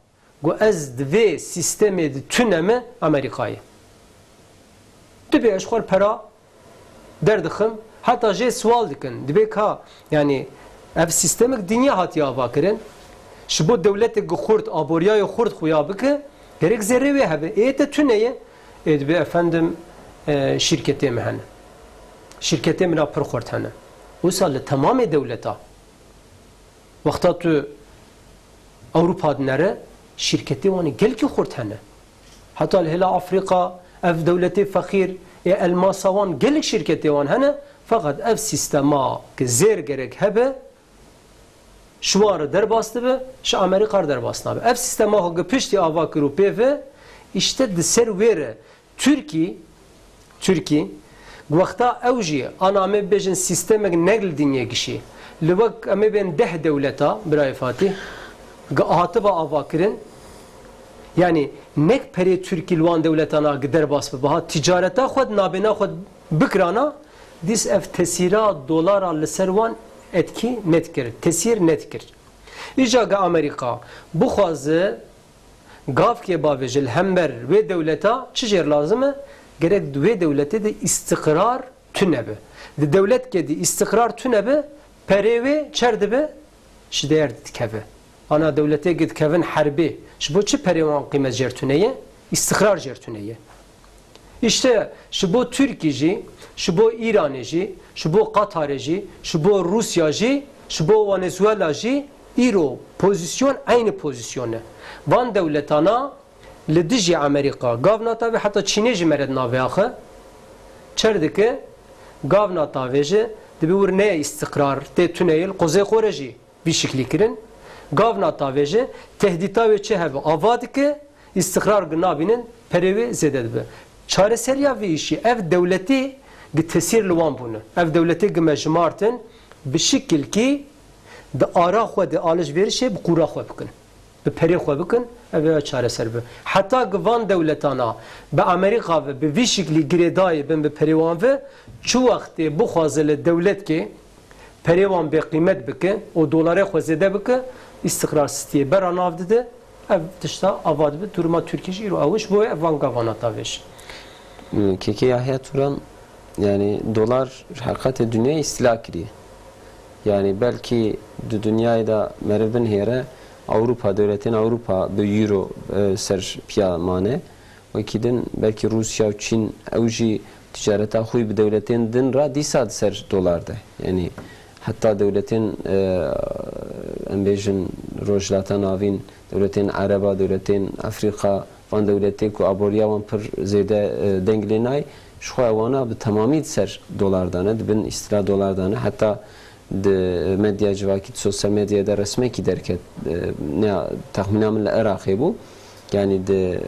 got, ez di vê sîstemê de tune me Amerîkayê. Dibê ez ji xwe re pera derdixim, heta jê siwal dikin. Dibê ka, yanî, ev sîstemek dinya hatiye ava kirin. Ji bo dewletek xurt, aboriyayê xurt xuya bike, gerek zerrê wê hebe. Ê te tune ye. Ê dibê efendim, e, şîrketê min hene. Şîrketê min a pir xurt hene. Wisa li temamê dewleta. Wexta tu Ewropa dinere, şîrketê wan ê gelkî xurt hene. Heta li hêla Afrîka, ev dewletê feqîr ê elmasa wan gelek şîrketê wan hene, feqet ev sîstema ki zêr gerek hebe, ji wan re derbas dibe, ji Amerîka re derbas nabe. Ev sîstema xwe ki piştî ava kir û pê ve, îşte di ser wê re Tirkî, Tirkî, wexta ew jî, ana em ê bêjin sîstemek ne li dinyê gişî, li wek em ê bên deh dewleta, birayê Fatîh, gi-, hatiba ava kirin, yanî nek perê Tirkî li wan dewletana gi derbas bibe, ha ticareta xwe di nabêna xwe bikirana, dîs ev tesîra dolara li ser wan etkî nedikir, tesîr nedikir. Îca gi Amerîka bixwaze, gavkê bavêje li hember wê dewleta çi jêr lazim e? Gerek di wê dewletê de îstiqrar tune be. Di dewletkê de îstiqrar tune be, perê wê çer dibe, ji dêr dikeve. Ana dewletê gi dikevin herbê. Ji bo çi perê wan qîmet jêr tune ye? Îstiqrar jêr tune ye. Îşte ji bo Tirkî jî, ji bo Îranê jî, ji bo Qatarê jî, ji bo Rûsya jî, ji bo Wenezuela jî îro pozîsyon eynî pozîsyon e. Van dewletana li dijî Amerîka gav nata vê, heta Çînê jî mere di navê axe çer dike, gav nata vê jî dibê wir neye îstiqrar, tê tune ye li qozê xwe re jî vî şiklî kirin. Gav nata vê jî tehdîta wê çi hebe ava dike, îstiqrar gi nabînin, perê wê zêde dibe. Çareseriya vê îşî ev dewletê gi tesîr li wan bûne. Ev dewletê gi me jimartin, bi şikilkî di ara xwe de alişverişê bi qûra xwe bikin. Bi perê xwe bikin, ev ê çareser be. Heta gi van dewletana bi Amerîka ve bi vî şiklî girêdayî bin bi perê wan ve, çi wextê bixwaze li dewletkê perê wan bêqîmet bike û dolarê xwe zêde bike, îstiqrar stiyê bera nav dide, ev tişta ava dibe, duruma Tirkî jî îro ew e, ji bo ev van gavana tavêj. Kekê Yahya Turan, yani dolar heqetê dinyayê îstîla kiriye. Yani belkî di dinyayê de meriv binihêre Ewropa, dewletên Ewropa bi euro, e, ser piya mane. Wekî din belkî Rûsya û Çîn ew jî ticareta xwe bi dewletên din re dîsa di ser dolar de. Yani heta dewletên, e, em bêjin Rojhilata Navîn, dewletên Ereba, dewletên Efrîka, van dewletê ku aboriya wan pir zêde, e, deng lê nayê, ji xwe wana bi temamî di ser dolar de ne, di bin îstila dolar de ne. Heta di medya civakî, di sosyal medyayê de resmekî derket, e, ne, texmîna min li Iraqê bû. Yani di,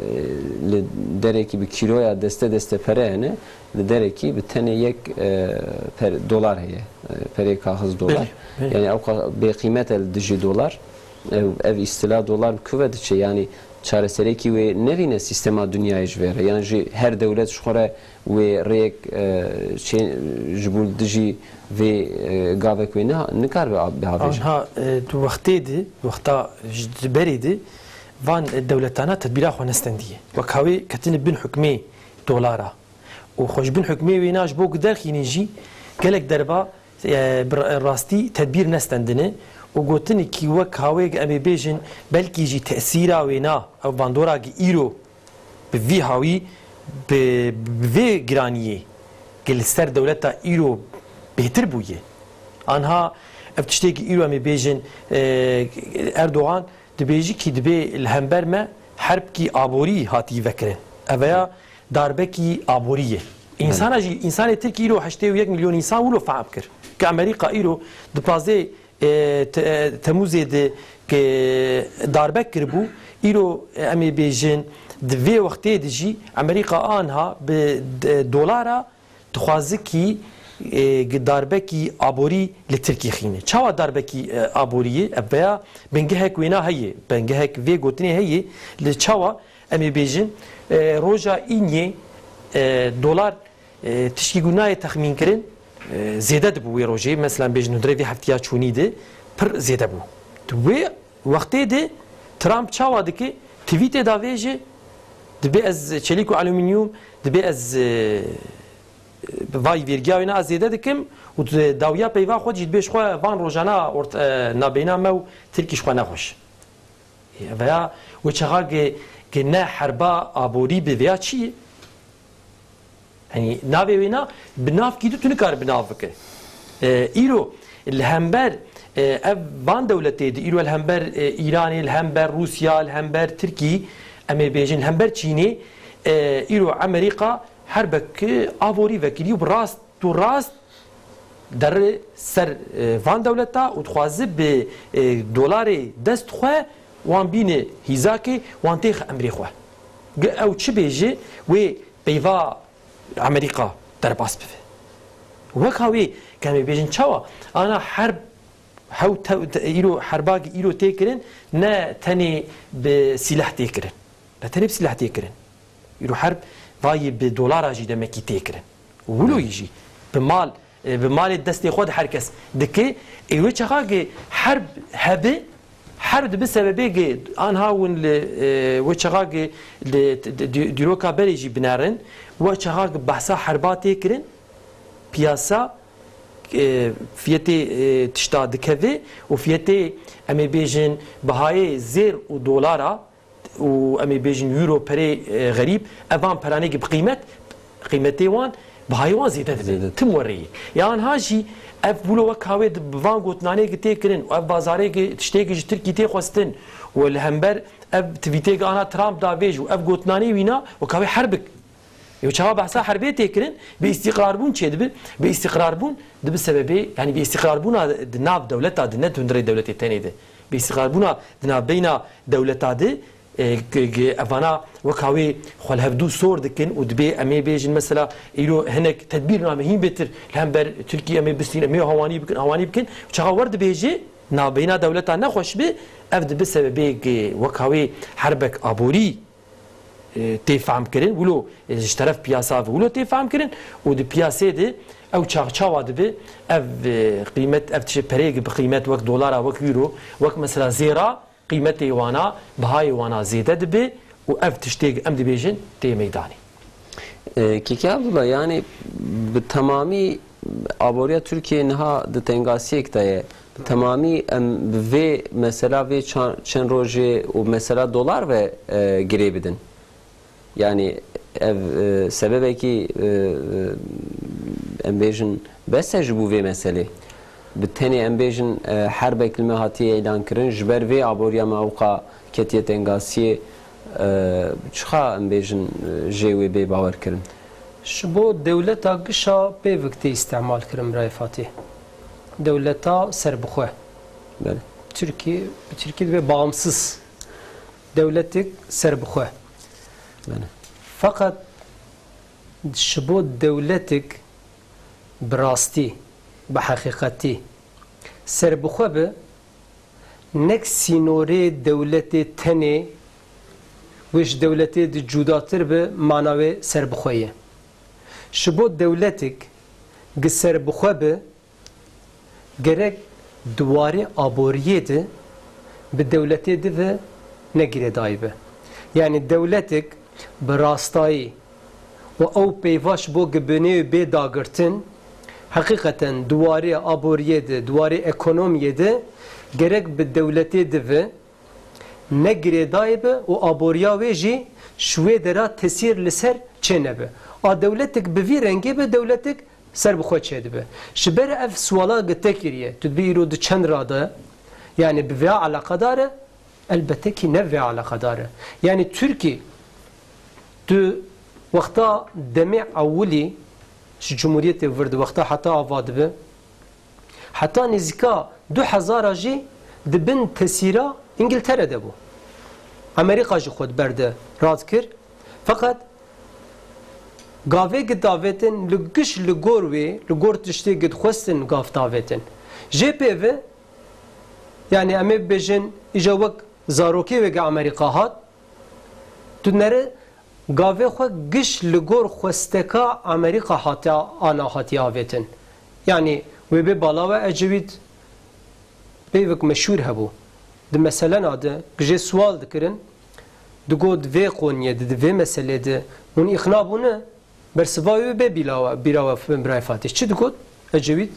li derekî bi kîloya deste deste pere hene, li derekî bi tenê yek, e, per-, dolar heye. E, perê kaxiz dolar. Belê, belê. Yani ew qas bêqîmet e li dijî dolar. Ev, ev îstila dolar bi ku ve diçe? Yani çareserekî wê nevîne sîstema dinyayê ji vê re? Yan jî her dewlet ji xwe re wê rêyek, e, çê-, ji bo dijî vê, e, gavek wê ne, nikaribe a-, bihavêje? Anha, e, di wextê de, wexta ji berê de van dewletana tedbîra xwe nestendiye. Wek hawê ketine bin hukmê dolara. Û xwe ji bin hukmê wêna ji bo ku derxînin jî gelek derba, e, bi ra-, rastî tedbîr nestendine û gotinekî wek hawê em ê bêjin belkî jî tesîra wêna ev bandora gi îro bi vî hawî, bi, bi vê giraniyê gi li ser dewleta îro bêhtir bûye. Anha ev tiştê gi îro em ê bêjin, e, Erdogan dibêjî kî dibê li hember me herbkî aborî hatî vekirin. Eveya darbekî aborî ye. Belê. Însana jî, însanê Tirkî îro heştê û yek milyon însan wilo fehm kir. Ke Amerîka îro di pazdeh e, te-, e, Temûzê de ke darbek kiribû, îro, e, em ê bêjin, di vê wextê de jî Amerîka anha bi d-, dolara dixwaze kî, e, gi darbekî aborî li Tirkî xîne. Çawa darbekî, e, aborî ye? Ev veya bingehek wêna heye, bingehek vê gotinê heye, li çawa em ê bêjin, e, roja îniyê, e, dolar E, tişkî ku nayê texmînkirin, e, zêde dibû wê rojê. Mesela bêjin hundirê vê heftiya çûnî de pir zêde bû. Di wê wextê de Trump çawa dike? Tweetê davêje, dibê ez çelîk û alumînyum, dibê ez, e, vay vêrgiya wêna ez zêde dikim û tu dawiya peyva xwe jî dibê ji xwe van rojana ort-, e, nabeyna me û Tirkî ji xwe nexweş. Veya wê çaxa ge, ge ne herba aborî bi veya çi ye? Yanî navê wêna bi nav kî tu nikare bi nav bike. E, îro li hember, e, ev van dewletê di, îro li hember, e, Îranê, li hember Rûsya, li hember Tirkî, em ê bêjin li hember Çînê, e, îro Amerîka herbek aborî vekirî û bi rast û rast derê ser, e, van dewleta û dixwaze bi, e, dolarê dest xwe wan bîne hîzakê, wan têxe emrê xwe. Gi ew çi bêje, wê peyva Amerîka derbas bibe. Weka wê, ke em ê bêjin çawa? Ana herb hew te-, te-, îro herba îro tê kirin, ne tenê bi sîleh tê kirin. Ne tenê bi sîleh tê kirin. Îro herb vayî bi dolara jî demekî tê kirin. Wilo yî jî bi mal, e, bi malê destê xwe de her kes dike. Ê wê çaxa ki herb hebe, herb dibi sebebê ki anha win li, e, wê çaxa ki li di-, di-, dîroka berê jî binerin, wê çaxa ki behsa herba tê kirin, piyasa, e, fiyetê, e, tişta dikeve û fiyetê, em ê bêjin, bihayê zêr û dolara û em ê bêjin euro perê, e, xerîb, evan peranê ki bi qîmet, qîmetê wan, bihayê wan zêde dibe. Zêde. Tim werê ye. Ya anha jî ev wilo wek hawê di, bi van gotinanê ki tê kirin û ev bazarê ki tiştê ki ji Tirkî tê xwestin û li hember ev tweetê ki ana Trump da vêj û ev gotinanê wîna wek hawê herbik. Ê çawa behsa herbê tê kirin, bê îstîqrarbûn çê dibi, bê îstîqrarbûn dibi sebebê, yanî bê îstîqrarbûna di nav dewleta di, ne di hundirê dewletê tenê de. Bê îstîqrarbûna di navbeyna dewleta di, e, g-, g-, evana wek hawê xwe li hevdû sor dikin û dibê em ê bêjin mesela îro hinek tedbîr name hîn bêtir li hember Tirkî em ê bistîn, em ê hawanî bikin, hawanî bikin. Çaxa wer dibêje navbeyna dewleta nexweş bi, ev dibi sebebê g-, wek hawê herbek aborî e, tê fehm kirin, wilo, e, ji teref piyasa ve wilo tê fehm kirin û di piyasê de ew çaxçawa dibe, ev, e, qîmet, ev tişt pereyê bi qîmet wek dolara, wek euro, wek mesela zêra qîmetê wana, bihayê wana zêde dibe û ev tiştê em dibêjin tê meydanê. E, Keke Abdullah, yani bi temamî aboriya Tirkiye niha di tengasiyek de ye. Bi temamî em bi vê mesela vê ça-, çend rojê û mesela dolar ve, e, girê bidin. Yani ev, e, sebebekî, e, e, em bêjin bes e ji bo vê meselê. Bi tenê em bêjin, e, herbek li me hatiye îlan kirin, ji ber vê aboriya me ewqa ketiye tengasiyê, e, çiqa em bêjin, e, jê wê bê bawer kirin? Ji bo dewleta gişa pêvik tê îstemal kirin, birayê Fatî. Dewleta serbixwe. Belê. Tirkî, bi tirkî dibe bağımsız. Dewletik serbixwe. Belê. Feqet ji bo dewletik bi rastî, bi heqîqetî serbixwe bi, nek sînorê dewletê tenê wê ji dewletê di cudatir bi, mana wê serbixwe ye. Ji bo dewletik gi serbixwe bi, gerek di warê aboriyê de bi dewletê di ve ne girêdayî be. Yanî dewletek bi rastayî û ew peyva ji bo gibinê bê dagirtin, heqîqeten di warê aboriyê de, di warê ekonomiyê de gerek bi dewletê di ve ne girêdayî be û aboriya wê jî ji wê dera tesîr li ser çênebe. A dewletek bi vî rengê be, dewletek ser bi xwe çêdibe. Ji ber ev suala gi te kiriye, tu dibî îro di çend rade, yani bi vêya eleqedar e, elbette kî ne vêya eleqedar e. Yani Tirkî, tu wexta demê ewilî ji Cumhuriyetê vir di wexta heta ava dibe, heta nêzîka du hezara jî di bin tesîra Îngiltere de bû. Amerîka jî xwe di ber de radikir. Feqet gavê gi davêtin li giş li gor wê, li gor tiştê gi dixwestin gav davêtin. Jê pê ve, yani em ê bibêjin, îja wek zarokê wê gi Amerîka hat, tu nere gavê xwe giş li gor xwesteka Amerîka hatiya, ana hatiye avêtin. Yani wê bê bala we Ecevît peyvek meşhûr hebû. Di meselena de, gi jê sual dikirin, digot vê qoniyê de, di vê meselê de hûn îqna bûne? Bersiva wê bê bîlawa-, bîra we, birayê Fatîh. Çi digot? Ecewît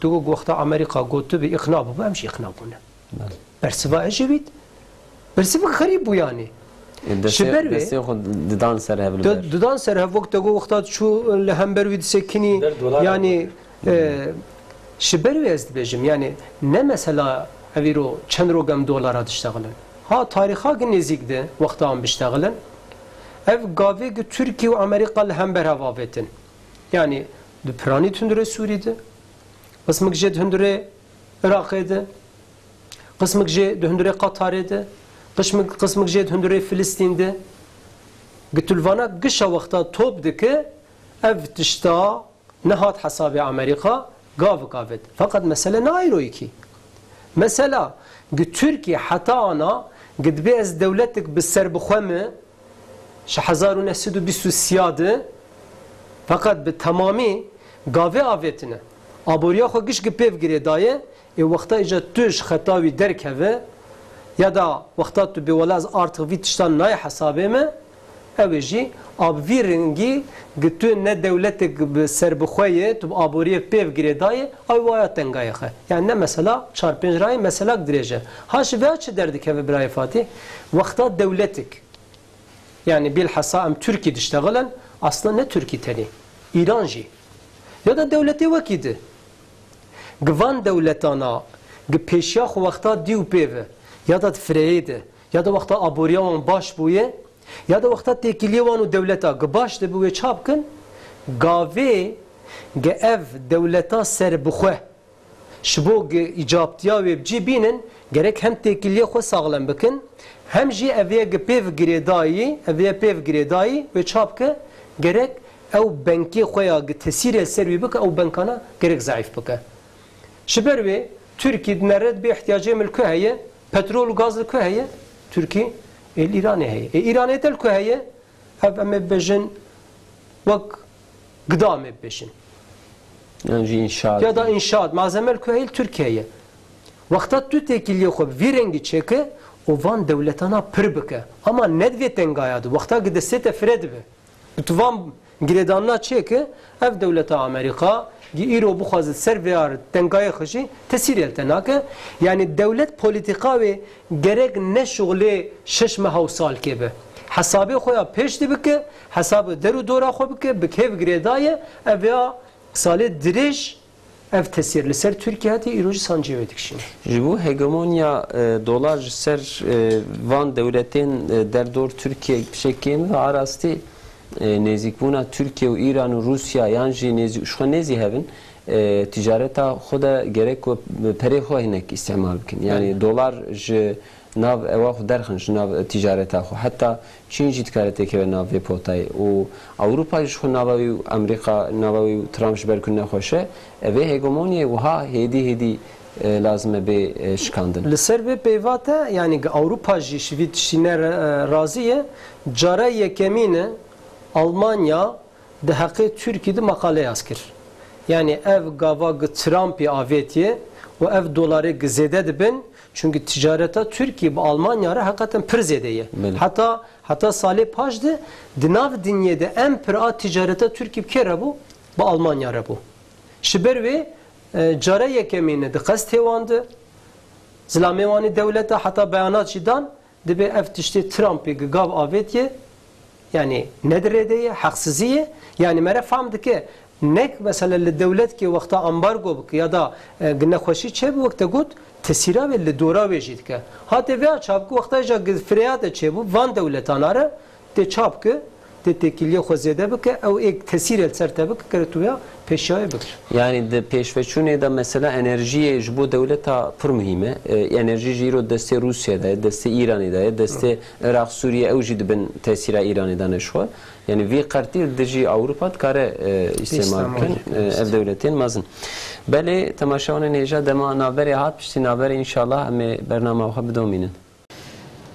digot, wexta Amerîka got tu bî îqna bûbû, em jî îqna bûne. Belê. Bersiva Ecewît, bersivek xerîb bû yanî. E, destê, Ji ber wê destê xwe didan ser hev li di-, ber. Didan ser hev, wek te got, wexta tu çû li hember wî disekinî, Der dolar yanî, e, ji ber wê ez dibêjim, yanî ne mesela ev îro çend rok em dolara diştexilin. Ha tarîxa gi nêzîk de wexta em biştexilin, ev gavê gi Tirkî û Amerîka li hember hev avêtin. Yanî di piranî di hundirê Sûrî de, qismik jê di hundirê Iraqê de, qismik jê di hundirê Qatarê de, qismik, qismik jê di hundirê Filistîn de. Gi tu li vana gişa wexta top dike, ev tişta nehat hesabê Amerîka, gavik avêt. Feqet mesele ne ayroyîkî. Mesela, gi Tirkî heta ana, gi dibê ez dewletik bi serbixwe me, ji hezar û neh sed û bîst û sê de, feqet bi temamî gavê avêtine. Aboriya xwe giş gi pêv girêdaye, ê wexta îca tu ji xeta wî derkeve, ya da wexta tu bê wela ez artık vî tiştan nayê hesabê me, ew ê jî a bi vî rengî gi tu ne dewletek bi serbixwe ye, tu bi aboriyê pêv girêdayê, ew waya tengayê xe. Yani ne mesela çar pênc rayê, meselak dirêj e. Ha ji vêya çi derdikeve birayê Fatîh? Wexta dewletek, yani bilhassa em Tirkî diştexilin, aslında ne Tirkî tenê, Îran jî. Ya da dewletê wekî di. Gi van dewletana, gi pêşiya xwe wexta dî û pê ve, ya da di fireyê de, ya da wexta aboriya wan baş bûye, ya da wexta têkiliyê wan û dewleta gi baş de bi wê çap kin, gavê gi ev dewleta serbixwe, ji bo gi îcabtiya wê bi cî bînin, gerek hem têkiliyê xwe saxlem bikin, hem jî ev yê gi pêv girêdayî, ev yê pêv girêdayî wê çap ke, gerek ew benkê xwe ya gi tesîrê li ser wî bike, ew benkana gerek zeîf bike. Ji ber wê Tirkî dinere dibê ihtiyacê min li ku heye, petrol û gaz li ku heye? Tirkî ê li Îranê heye. Ê Îranê te li ku heye? Ev em ê bibêjin wek gida em ê bibêjin. Yan jî înşaat. Ya da înşaat, malzeme li ku heye? Li Tirkiye ye. Wexta tu têkiliyê xwe bi vî rengî çêke û van dewletana pir bike. Ama ne di vê tengaya de. Wexta ki destê te fire dibe. Tu van girêdanina çêke, ev dewleta Amerîka, gi îro bixwaze ser vêya tengayê xwe jî tesîrê li te nake. Yani dewlet polîtîka wê gerek ne şixulê şeş meha û salkê be. Hesabê xwe ya pêş de bike, hesabê der û dora xwe bike, bi kêv girêdaye, ev ya salê dirêj ev tesîr li ser Tirkiye hatiye, îro jî sancê wê dikişîne. Ji bo hegemonya, e, dolar ji ser, e, van dewletên, e, derdor Tirkiye bi şekê me ve a rastî, e, nêzîkbûna Tirkiye û Îran û Rûsya yan jî nêzî-, ji xwe nêzî hebin, e, ticareta xwe de gerek ku bi perê xwe hinek îstîmal bikin. Yani Belê. Dolar ji nav ewa xwe derxin, ji nav ticareta xwe. Heta Çîn jî dikare têkeve nav vê potayê. Û Ewropa jî ji xwe nava wî û Amerîka, nava wî û Trump ji ber ku nexweş e, evê hegemoniyê wiha hêdî hêdî, e, lazim e bê, e, şikandin. Li ser vê peyva te, yanî gi Ewropa jî ji vî tiştî ne re-, razî ye, cara yekemîn e Almanya di heqê Tirkî de meqale yaz kir. Yanî ev gava gi Trumpî avêtiye û ev dolarê gi zêde dibin, çunkî ticareta Tirkî bi Almanya re heqeten pir zêde ye. Belê. Heta, heta salê paş de di nav dinyê de en pir a ticareta Tirkî bi kê re bû? Bi Almanya re bû. Ji ber wê, e, cara yekemîn e di qestê wan de, zilamê wan ê dewleta heta beyanat jî dan, Dibê ev tiştê Trumpê gi gav avêtiye, yanî ne di rê de ye, heqsizî ye. Yanî mere fam dike, nek mesela li dewletkê wexta ambargo bike ya da, e, gi nexweşî çêbe, wek te got, tesîra wê li dora wê jî dike. Hatê vêya çap ki wexta jî gi fireya te çêbû, van dewletana re tê çap ki, tê têkiliyê xwe zêde bike, ew ê tesîrê li ser te bike, kere tu ya pêşiyayê bigir. Yani di pêşveçûnê de mesela enerjiyê ji bo dewleta pir muhîm e. E, enerjî jî îro destê Rûsya de ye, destê Îranê de ye, destê Iraq, Sûriye, ew jî di bin tesîra Îranê de ne ji xwe. Yani vî qertî li dijî Ewropa dikare, e, îstîmal bikin, e, ev dewletên mezin. Belê, temaşevanên hêja, dema navberê hat, piştî navberê înşallah em ê bernama xwe bidomînin.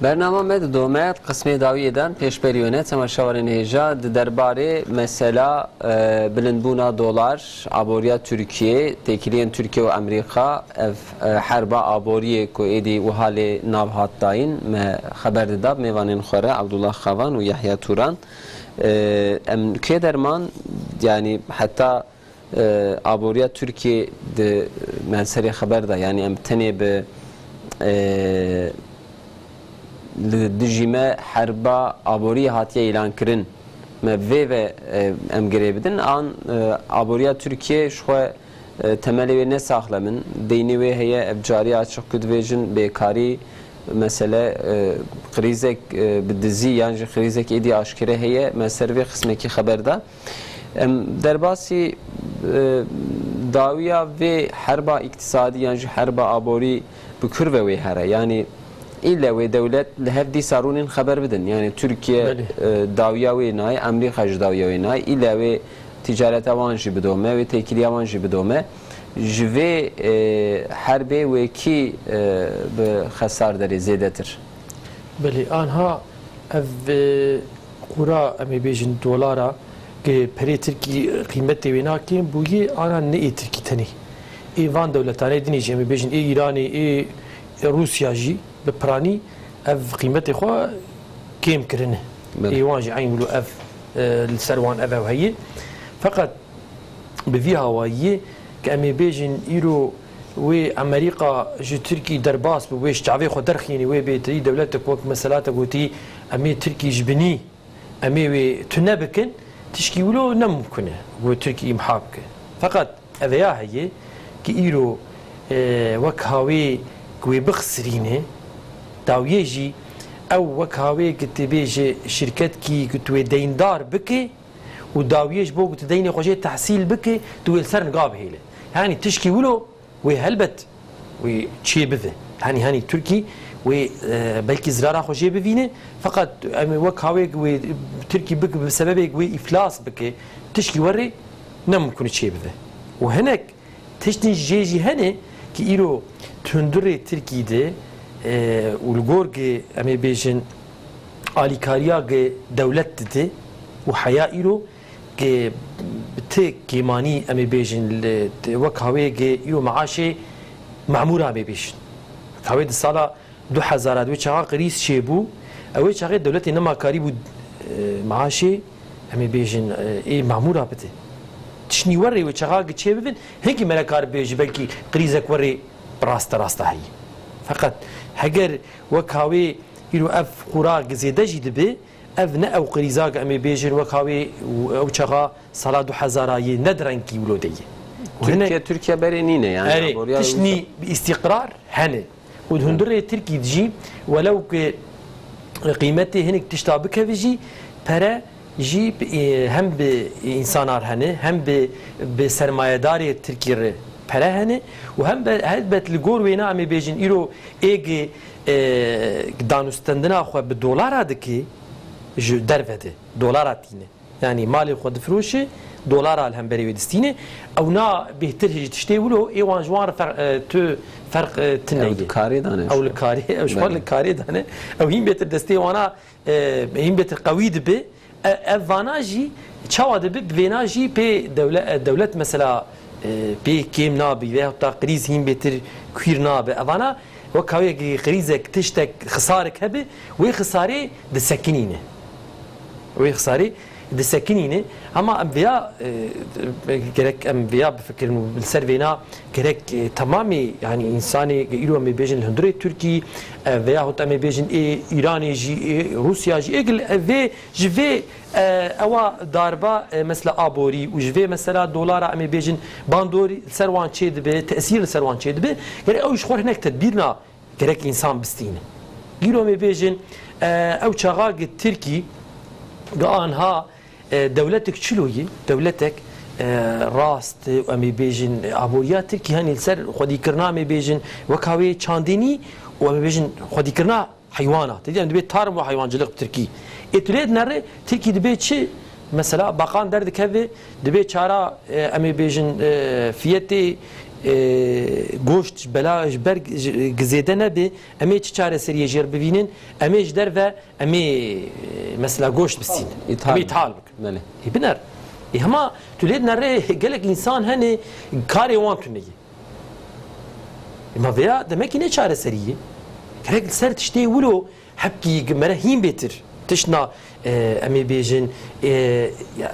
Bernama me didome, qismê dawiyê de pêşberî wene, temaşevanên hêja, di derbarê mesela, e, bilindbûna dolar, aboriya Tirkiyê, têkiliyên Tirkiye û Amerîka, ev, e, herba aboriyê ku êdî wiha lê nav hat dayîn, me xeber dida bi mêvanên xwe re, Abdullah Xavan û Yahya Turan. E, em kê derman, yanî heta, e, aboriya Tirkiyê di, me serê xeber de, yanî em tenê bi, e, li dijî me herba aboriyê hatiye îlankirin. Me vê ve, e, em girê bidin. An, e, aboriya Tirkiyê ji xwe, e, temelê wê ne saxlem in. Deynê wê heye, ev cariya açiq ku dibêjin bêkarî mesele, e, krîzek, e, bi dizî yan jî krîzek êdî aşkere heye. Me ser vê qismekî xeber da. Em derbasî, e, dawiya vê herba îktisadî yan jî herba aborî bi kur ve wê here. Yanî île wê dewlet li hev dîsa rûnên xeber bidin. Yanî Tirkiye, Belê. e, dawiya wê nayê, Amerîka jî dawiya wê nayê. Île wê ticareta wan jî bidome, wê têkiliya wan jî bidome. Ji vê, e, herbê wê kî, e, bi xesar derê zêdetir? Belê, anha ev, e, qura, em ê bêjin, dolara, ke perê Tirkî qîmetê wê nake, bûyî ana ne ê Tirkî tenê. Ê van dewletanê dinê jî, em ê bêjin, ê Îranê, ê, ê Rûsya jî bi piranî ev qîmetê xwe kêm kirine. Belê. Ê wan jî eyn wilo ev, e, li ser wan ev ew heye. Feqet bi vî hawayiyê ke em ê bêjin îro wê Amerîka ji Tirkî derbas bi, wê ji çavê xwe derxînî, wê bêtirî dewletek wek mesela te gotî, em ê Tirkî ji binî, em ê wê tune bikin, tişkî wilo ne mimkun e ku Tirkî îmha bike. Feqet eveya heye ki îro, e, wek hawê ku wê bixisirîne, dawiyê jî ew wek hawê ki tu bê ji şirketkî ku tu wê deyndar bike, û dawiyê ji bo ku tu deynê xwe jê tehsîl bike, tu wê li ser niga bihêle. Yanî tişkî wilo wê helbet wê çê bive. Hanî, hanî Tirkî wê, e, belkî zirara xwe jê bivîne, feqet em ê wek hawê wê Tirkî bik-, bi sebebê wê îflas bike, tişkî werê ne mimkun çê bive. Û hinek tiştên jê jî hene ki îro di hundirê Tirkî de, e, û li gor gi, em ê bêjin, alîkariya gi dewlet dide û heya îro gi bi ti kêmanî, em ê bêjin, li, wek hawê gi îro maaşê memûra, em ê bêjin. Wek hawê di sala du hezar a di wê çaxa krîz çêbû, ew ê çaxê dewletê nema karîbû, e, maaşê, em ê bêjin, e, ê memûra bide. Tiştî werê wê çaxa gi çê bibin, hinkî me re kar bêjî, belkî krîzek werê bi raste rasta heyî. Feqet heger wek hawê îro ev qura gi zêde jî dibe, ev ne ew krîza gi em ê bêjin wek hawê ew çaxa sala du hezar a yê ne di rengkî wilo de ye. Û hine Tirkiye, Tirkiye berê nîne, yanî Erê, aboriya tiştî bi îstîqrar hene. Û di hundirê Tirkî de jî, welew ku qîmetê hinek tişta bikeve jî, pere jî, e, hem bi însanar hene, hem bi, bi sermayedarê Tirkî re pere hene û hem be, helbet li gor wêna em ê bêjin îro ê gi, e, danûstendina xwe bi dolara dike, ji derve de dolara tîne. Yanî malê xwe difiroşe, dolara li hemberê wê distîne. Ew na bêhtir ji tiştê wilo, ê wan ji wan re fer-, e, tu ferq, e, tine ye. Ew di karê de ne. Ew li karê, ew ji xwe Belê. Li karê de ne. Ew hîn bêtir destê wana, e, hîn bêtir qewî dibe. E, ev vana jî çawa dibe? Bi vêna jî pê dewle-, e, dewlet mesela, e, pê kêm nabe veyahut da krîz hîn bêtir kûr nabe. Evana wek hawê krîzek, tiştek, xisarek hebe, wê xisarê disekinîne. Wê xisarê disekinîne. Hema em vêya, e, gerek em vêya bifikirin û li ser vêna gerek, e, temamê, yanî însanê îro em ê bêjin li hundirê Tirkî, e, veyahut em ê bêjin ê Îranê jî, ê Rûsya jî, ê gil, e, vê, ji vê, e, ewa darba, e, mesela aborî û ji vê mesela dolara em ê bêjin bandorî li ser wan çê dibe, tesîr li ser wan çê dibe. Gerek ew ji xwe hinek tedbîr na gerek însan bistîne. Îro em ê bêjin, e, ew çaxa gi Tirkî, gi anha, e, dewletek çilo ye, dewletek, e, rast, e, em ê bêjin, e, aboriya Tirkî henî li ser xwedîkirina, em ê bêjin, weka wê çandinî û em ê bêjin xwedîkirina heywana. Te dî em dibê tarım ve hayvancılık bi Tirkî. Ê tu lê dinere, Tirkî dibê çi? Mesela baqan derdikeve, dibê çara, e, em ê bêjin, e, fiyetê, e, goşt ji bela, ji ber, ji, zêde nebe, em ê çi çareseriyê jê re bivînin, em ê ji derve, em ê, e, mesela goşt bisînin. Em ê ithal bikin. Belê. Ê biner. Ê hema tu lê dinere gelek însan hene karê wan tune ye. Ê ma vêya demekî ne çareserî ye. Gerek li ser tiştê wilo hebkî mere hîn bêtir. Tiştna, e, em ê bêjin, e, ya,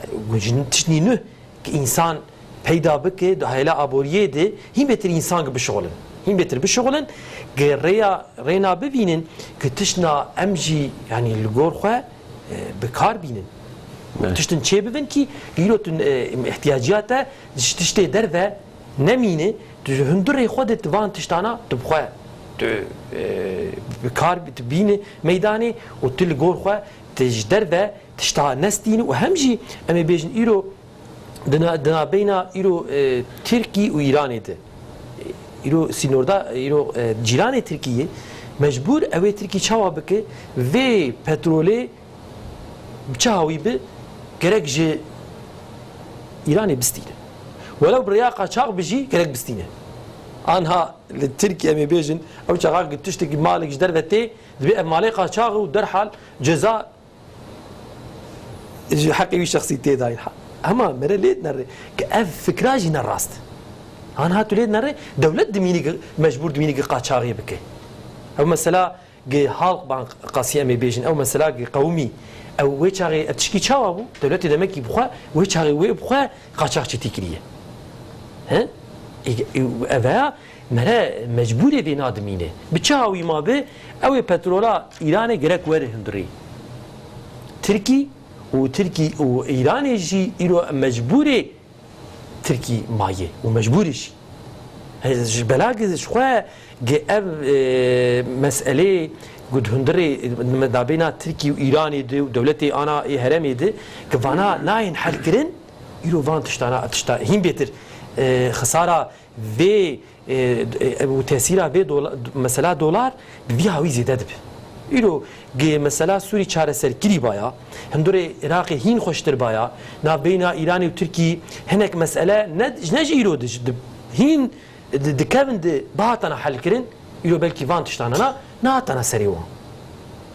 tiştnî nuh ki însan peyda bike, di hêla aboriyê de hîn bêtir însan ki bişixulin. Hîn bêtir bişixulin, ki rêya, rêna bivînin, ki tiştna em jî, yanî li gor xwe, e, bi kar bînin. Evet. Tiştin çê bibin ki, îro tu, e, ihtiyaciya te ji tiştê derve nemîne, tu ji hundirê xwe de tu van tiştana tu bi xwe, tu, e, bi kar, tu bîne meydanê û tu li gor xwe, tu ji derve tişta nestîne û hem jî em ê bêjin îro di na-, di nabeyna îro, e, Tirkî û Îranê de. Îro sînorda, îro, e, cîranê Tirkiyê mecbûr ew ê Tirkî çawa bike, vê petrolê bi çi hawî bi gerek ji Îranê bistîne. Welew bi rêya qaçax bi jî gerek bistîne. Anha li Tirkiye em ê bêjin, ew çaxa ki tiştekî malek ji derve tê, dibê ev malê qaçax û derhal ceza ji heqê wî şexsî tê dayîn. Hema mere lê dinere ki ev fikra jî ne rast. Anha tu lê dinere, dewlet dimînî ki, mecbûr dimînî ki qaçaxê bike. Ev mesela gi Halkbank qasî em ê bêjin, ew mesela gi qewimî, ew wê çaxê ev tişkî çawa bû? Dewletê demekî bi xwe, wê çaxê wê bi xwe qaçaxçîtî kiriye. He? Ê, ê, ev ya mere mecbûrê vê nadimîne. Bi çi hawî ma bi, ew ê petrola Îranê gerek were hundirê Tirkî û Tirkî û Îranê jî îro mecbûrê Tirkî maye û mecbûrî jî. He, ji bela gi ji xwe gi ev, e, meselê ku di hundirê, e, nabêna Tirkî û Îranê de û dewletê ana ê herêmê de, ki vana nayên helkirin, îro van tiştana, tişta hîn bêtir, e, xisara vê, e, e, û tesîra vê dola-, mesela dolar bi vî hawî zêde dibe. Îro gi mesela Sûrî çareser kirî baya, hundirê Iraqê hîn xweştir baya, navbeyna Îranê û Tirkî hinek mesele ne, ne ji îro di, di, hîn di, dikevin di bihatana helkirin, îro belkî van tiştana na, nehatana serê wan.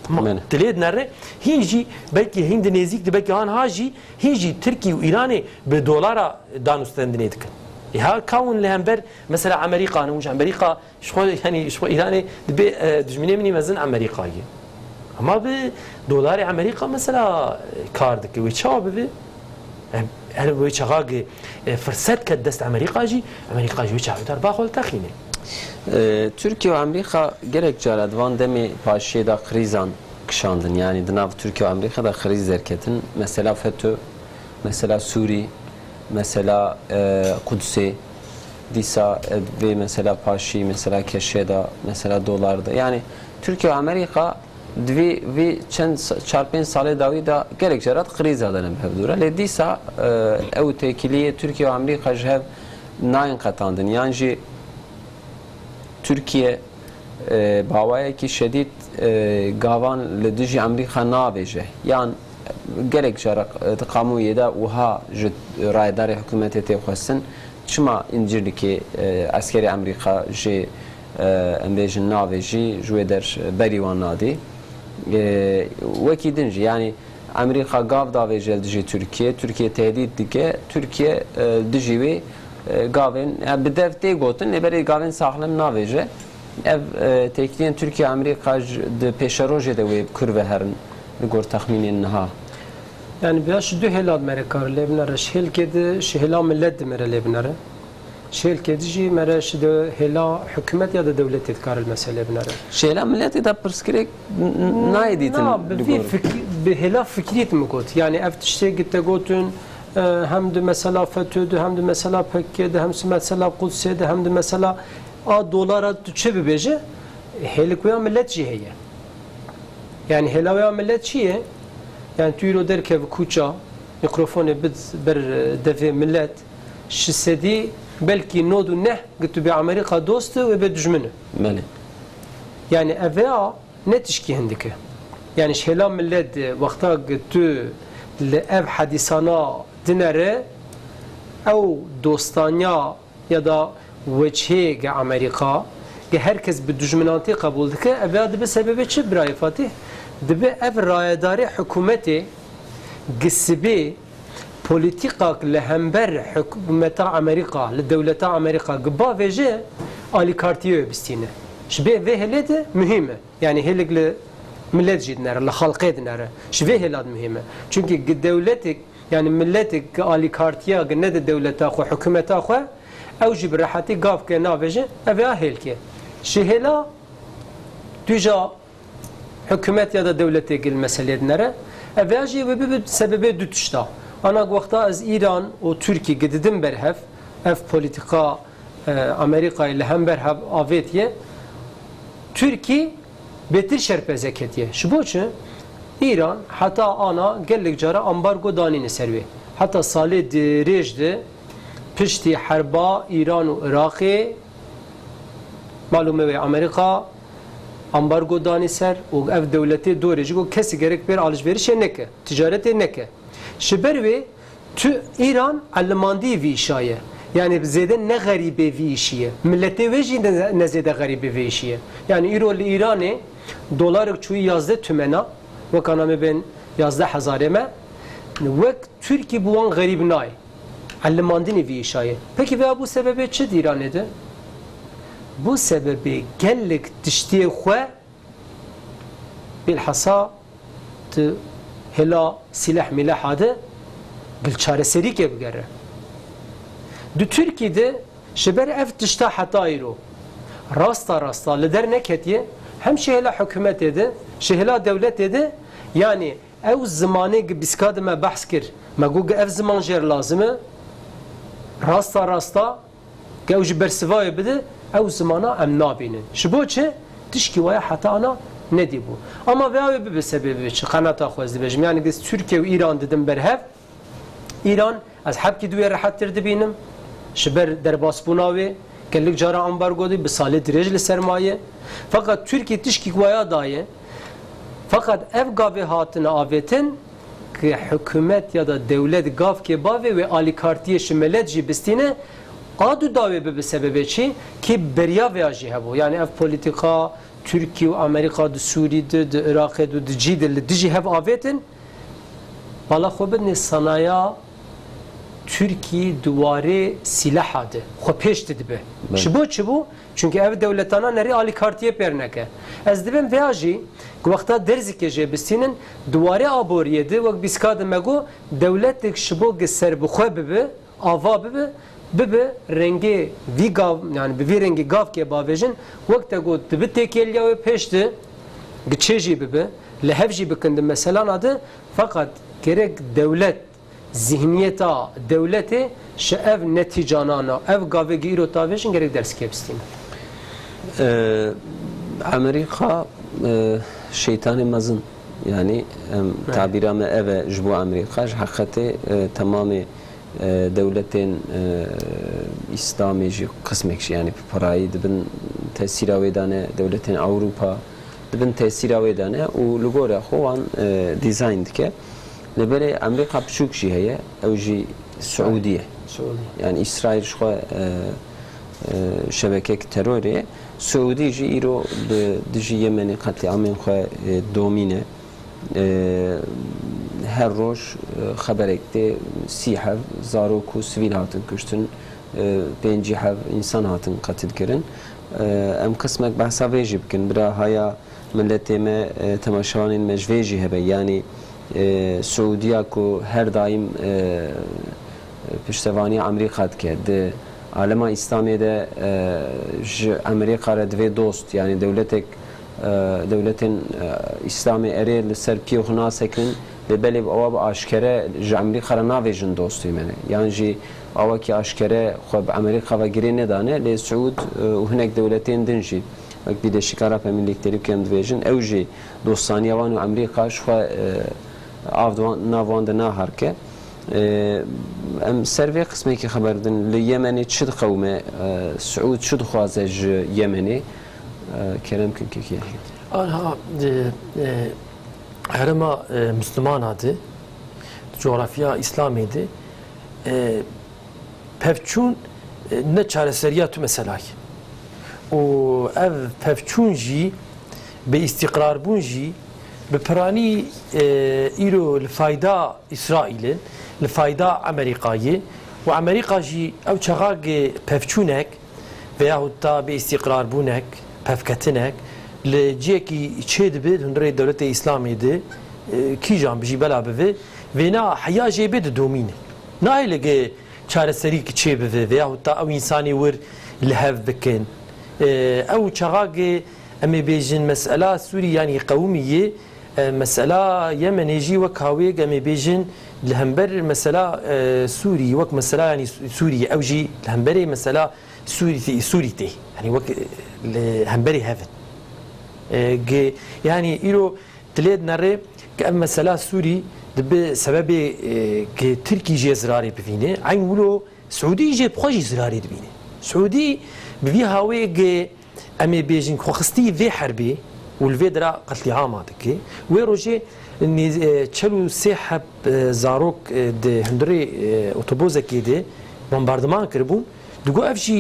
Ma, Mene. Dilê dinere, hîn jî belkî hîn di nêzîk di belkî anha jî, hîn jî Tirkî û Îranê bi dolara danûstendinê dikin. Ê ha kawin li hember mesela Amerîka ne, û ji Amerîka Ji xwe, yanî ji xwe Îranê dibê, e, dijminê min î mezin Amerîka ye. Ama bi dolarê Amerîka mesela, e, kar dike. Wê çawa bibe? Em, her wê çaxa ki, e, firset ket dest Amerîka jî, Amerîka jî wê çawa dar ba xwe li texîne. E, Tirkiye û Amerîka gelek cara di van demê paşiyê de krîzan kişandin. Yanî di nav Tirkiye û Amerîka de krîz derketin. Mesela FETÖ, mesela Sûrî, mesela, e, Qudsê, dîsa, e, vê mesela paşî, mesela keşê de, mesela dolar de. Yani Türkiye û Amerîka di vî, vî çend sa-, çar pênc salê dawî de gelek carat krîza de ne bi hevdû re. Lê dîsa, e, ew têkiliyê Türkiye û Amerîka ji hev nayên qetandin. Yan jî Türkiye e, bi awayekî şedîd, e, gavan li dijî Amerîka navêje. Yan gelek cara, e, di kamuoyê de wiha ji rayedarê hikûmetê tê xwestin, çima Încirlikê, e, eskerê Amerîka jê, e, em bêjin navêjî, ji wê der berî wan nadî. E, wekî din jî, yanî Amerîka gav davêje li dijî Tirkiye, Tirkiye tehdît dike, Tirkiye, e, dijî wê, e, gavên, e, bi dev tê gotin, lê berê gavên saxlem navêje. Ev, e, têkiliyên Tirkiye Amerîka ji, di pêşerojê de wê bi kur ve herin, li gor texmînên niha. Yani, bi ya ji du hêla di me re kar lê binere, ji hêlkê di, ji hêla millet di me re lê binere. Ji hêlkê di jî me re ji de hêla hikûmet ya de dewletê dikare li meselê binere. Ji hêla milletê de pirsgirêk n-, n-, nayê dîtin. Na, bi li vî gor fikî-, bi hêla fikrî tu min got. Yani ev tiştê ki te gotin, e, hem di mesela FETÖ de, hem di mesela P K K de, hem di mesela Qudsê de, hem di mesela a dolara tu çi bibêje, hêlik wê ya millet jî heye. Yani hêla wê ya millet çi ye? Yani tu îro derkevî kuça, mîkrofonê bid ber, e, devê millet, ji sedî belkî nod û neh gi tu bê Amerîka dost e, wê bê dijmin e. Belê. Yani ev ya ne tişkî hindik e. Yani ji hêla millet de wexta gi tu li ev hedîsana dinere, ew dostaniya ya da weçhê ge Amerîka, ge her kes bi dujminantî qebûl dike, ev ya dibe sebebê çi birayê Fatîh? Dibe ev rayedarê hikûmetê gi sibê polîtîkak li hember hikûmeta Amerîka, li dewleta Amerîka gi bavêje alîkartiyê wê bistîne. Ji bê vê hêlê de muhîm e. Yanî hêlik li milet jî dinere, li xelqê dinere. Ji vê hêla de muhîm e. Çunkî gi dewletek, yanî miletek gi alîkartiya gi nede dewleta xwe, hikûmeta xwe, ew jî bi rehetî gav ke navêje, ev ya hêlkê. Ji hêla dûja hikûmet ya da dewletê gil meselê dinere. Ev ya jî wê bibe sebebê du tişta. Ana wexta ez Îran û Tirkî gi didim ber hev, ev polîtîka, e, Amerîkayê li hember hev avêtiye, Tirkî bêtir şerpeze ketiye. Ji bo çi? Îran heta ana gelek cara ambargo danîne ser wê. Heta salê dirêj de piştî herba Îran û Iraqê, malûm e wê Amerîka ambargo danî ser û ev dewletê dorê ji ku kesî gerek pêr alişverişê neke, ticaretê neke. Ji ber wê tu Îran elimandî vî îşa ye. Yanî zêde ne xerîbê vî îşî ye. Miletê wê jî ne, ne zêde xerîbê vê îşî ye. Yanî îro li Îranê dolarek çûyî yazdeh tumena, weka namê bên yazdeh hezarê me, wek Tirkî bi wan xerîb nayê. Elimandinê vî îşa ye. Pekî vêya bû sebebê çi di Îranê de? Bû sebebê gelek tiştiyê xwe, bilhassa di hêla sîleh mîleha de gil çareserîkê bigere. Di Tirkî de ji ber ev tişta heta îro rasta rasta li der neketiye, hem ji hêla hikûmetê de, ji hêla dewletê de, yanî ew zimanê gi bîska de me behs kir, me got gi ev ziman jêr lazim e, rasta rasta Ge ew jî bersivayê bide, ew zimana em nabînin. Ji bo çi? Tişkî waya heta ana nedîbû. Ama vêya wê bibe sebebê çi? Qenata xwe ez dibêjim. Yanî, ez Tirkiye û Îran didim ber hev. Îran, ez hebkî di wê rehettir dibînim. Ji ber derbasbûna wê, gelek cara ambargo dî, bi salê dirêj li ser maye. Feqet Tirkiye tişkî waya daye. Feqet ev gavê hatine avêtin, Ki hikûmet ya da dewlet gavkê bavê wê alîkartiyê ji milet jî bistîne, a du dawê bibe sebebê çi? Ki beriya vêya jî hebû. Yanî ev polîtîka Tirkî û Amerîka di Sûrî de, di Iraqê de, di cî de li dijî hev avêtin, bala xwe bidinê sanaya Tirkî di warê sîleha de xwe pêş didibe. Belê. Ji bo çi bû? Çunke ev dewletana nerî alîkartiyê pêr neke. Ez dibêm vêya jî, ku wexta derzikê jê bistînin, di warê aboriyê de, wek bîska de me got, dewletek ji bo gi serbixwe bibe, ava bibe, bibe rengê vî gav, yani bi vî rengî gavkê bavêjin, wek te got, dibe têkêliya wê pêş de, gi çê jî bibe, li hev jî bikin di meselana de, feqet gerek dewlet Zihniyeta dewletê ji ev netîcanana, ev gavê gi îro tavêjin gerek dersikê bistîne. E, Amerîka, e, şeytanê mezin, yanî em, tabîra me ev e ji bo Amerîka, ji heqetê, e, temamê, e, dewletên, e, Îslamê jî qismek jî, yanî bi pirayî dibin tesîra wê de ne, dewletên Ewropa, dibin tesîra wê de ne û li gorî xwe wan, e, dîzayn dike. Lê belê Amerîka piçûk jî heye, ew jî Siûdî ye. Siûdî. Yani Îsraîl ji xwe, e, e, şebekek terorê ye. Siûdî jî îro li dijî Yemenê qetlîamên xwe, e, domîne. E, her roj, e, xeberek tê, sî heb zarok û sivîl hatin kuştin, e, pêncî heb însan hatin qetilkirin. E, em qismek behsa vê jî bikin. Bira haya miletê me, e, temaşevanên me ji vê jî hebe. Yanî, e, Siûdiya ku her daîm, e, piştevaniya Amerîka dike. Di alema Îslamê de, e, ji Amerîka re divê dost, yanî dewletek, e, dewletên, e, Îslamê erê li ser piyê xwe nasekirin, lê belê awa bi aşkere ji Amerîka re navêjin dostê me ne. Yan jî awakî aşkere xwe bi Amerîka ve girê nedane, lê Siûd, e, û hinek dewletên din jî, wek Bîleşîka Arap Emirliklêrî ku em dibêjin, ew jî dostaniya wan û Amerîka ji xwe, e, av di wan, nav wan de naherike. E, em ser vê qismekî xeber din, li Yemenê çi diqewime, e, Siûd çi dixwaze ji Yemenê? E, kerem kin kekê. Anha, e, e, herêma, e, Mislimana de, coğrafya Îslamê de, e, pevçûn Ne çareseriya tu meselay. Û ev pevçûn jî, bêîstîqrarbûn jî bi piranî, e, îro li fayda Îsraîl in, li fayda Amerîkayê û Amerîka jî ew çaxagê pevçûnek veyahut da bêîstîqrarbûnek, pevketinek li ciyekî çêdibe di hundirê dewletê Îslamê de, e, kîjan bijî bela bive, vêna heya jê bê didomîne. Nahêle ge çareserî ki çê bive veyahut da ew însanê wir li hev bikin. E, ew çaxagê em ê bêjin mesela Sûrî yanî qewimî yê, e, mesela Yemenê jî wek hawêk em ê bêjin li hember mesela, e, Sûrî, wek mesela yanî Sû-, Sûrî, ew jî li hemberê mesela Sûrî tê, Sûrî tê. Yanî wek, e, li hemberê hev in. E, ge-, yanî îro Dilê dinerê ki ev mesela Sûrî dibe sebebê, e, ki Tirkî jê zirarê bivîne. Eyn wilo Siûdî jê bi xwe jî zirarê dibîne. Siûdî bi vî hawê ge em ê bêjin xwexistî vê herbê û li vê dira qetlîama dike. Wê rojê nîz-, e, çel û sê heb, e, zarok, e, di hundirê, e, otobozekê de bombardiman kiribûn. Digo ev jî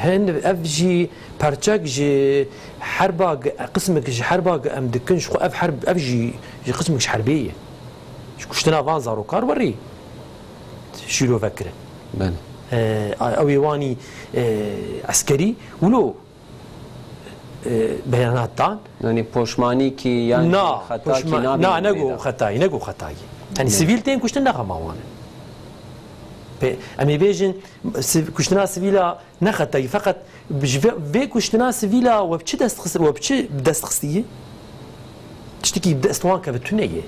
hin, ev jî parçek ji herba gi-, qismek ji herba gi em dikin, ji xwe ev herb, ev jî, jî qismek ji herbê ye. Ji kuştina van zarokar werî şîrove kirin. Belê. E, ew ê wanî, e, eskerî wilo, e, beyanat dan. Yanî poşmanî kî yan Na, xeta kî poşma-, nabî na, nego vêda. Xetayî, nego xetayî. Yanî Ne. Sivîl tên kuştin ne xema wan in. Pê, em ê bêjin, siv-, kuştina sivîla ne xetayî, feqet ji vê, vê kuştina sivîla we bi çi dest xist-, we bi çi bi dest xistiye? Tiştekî bi dest wan keve tune ye.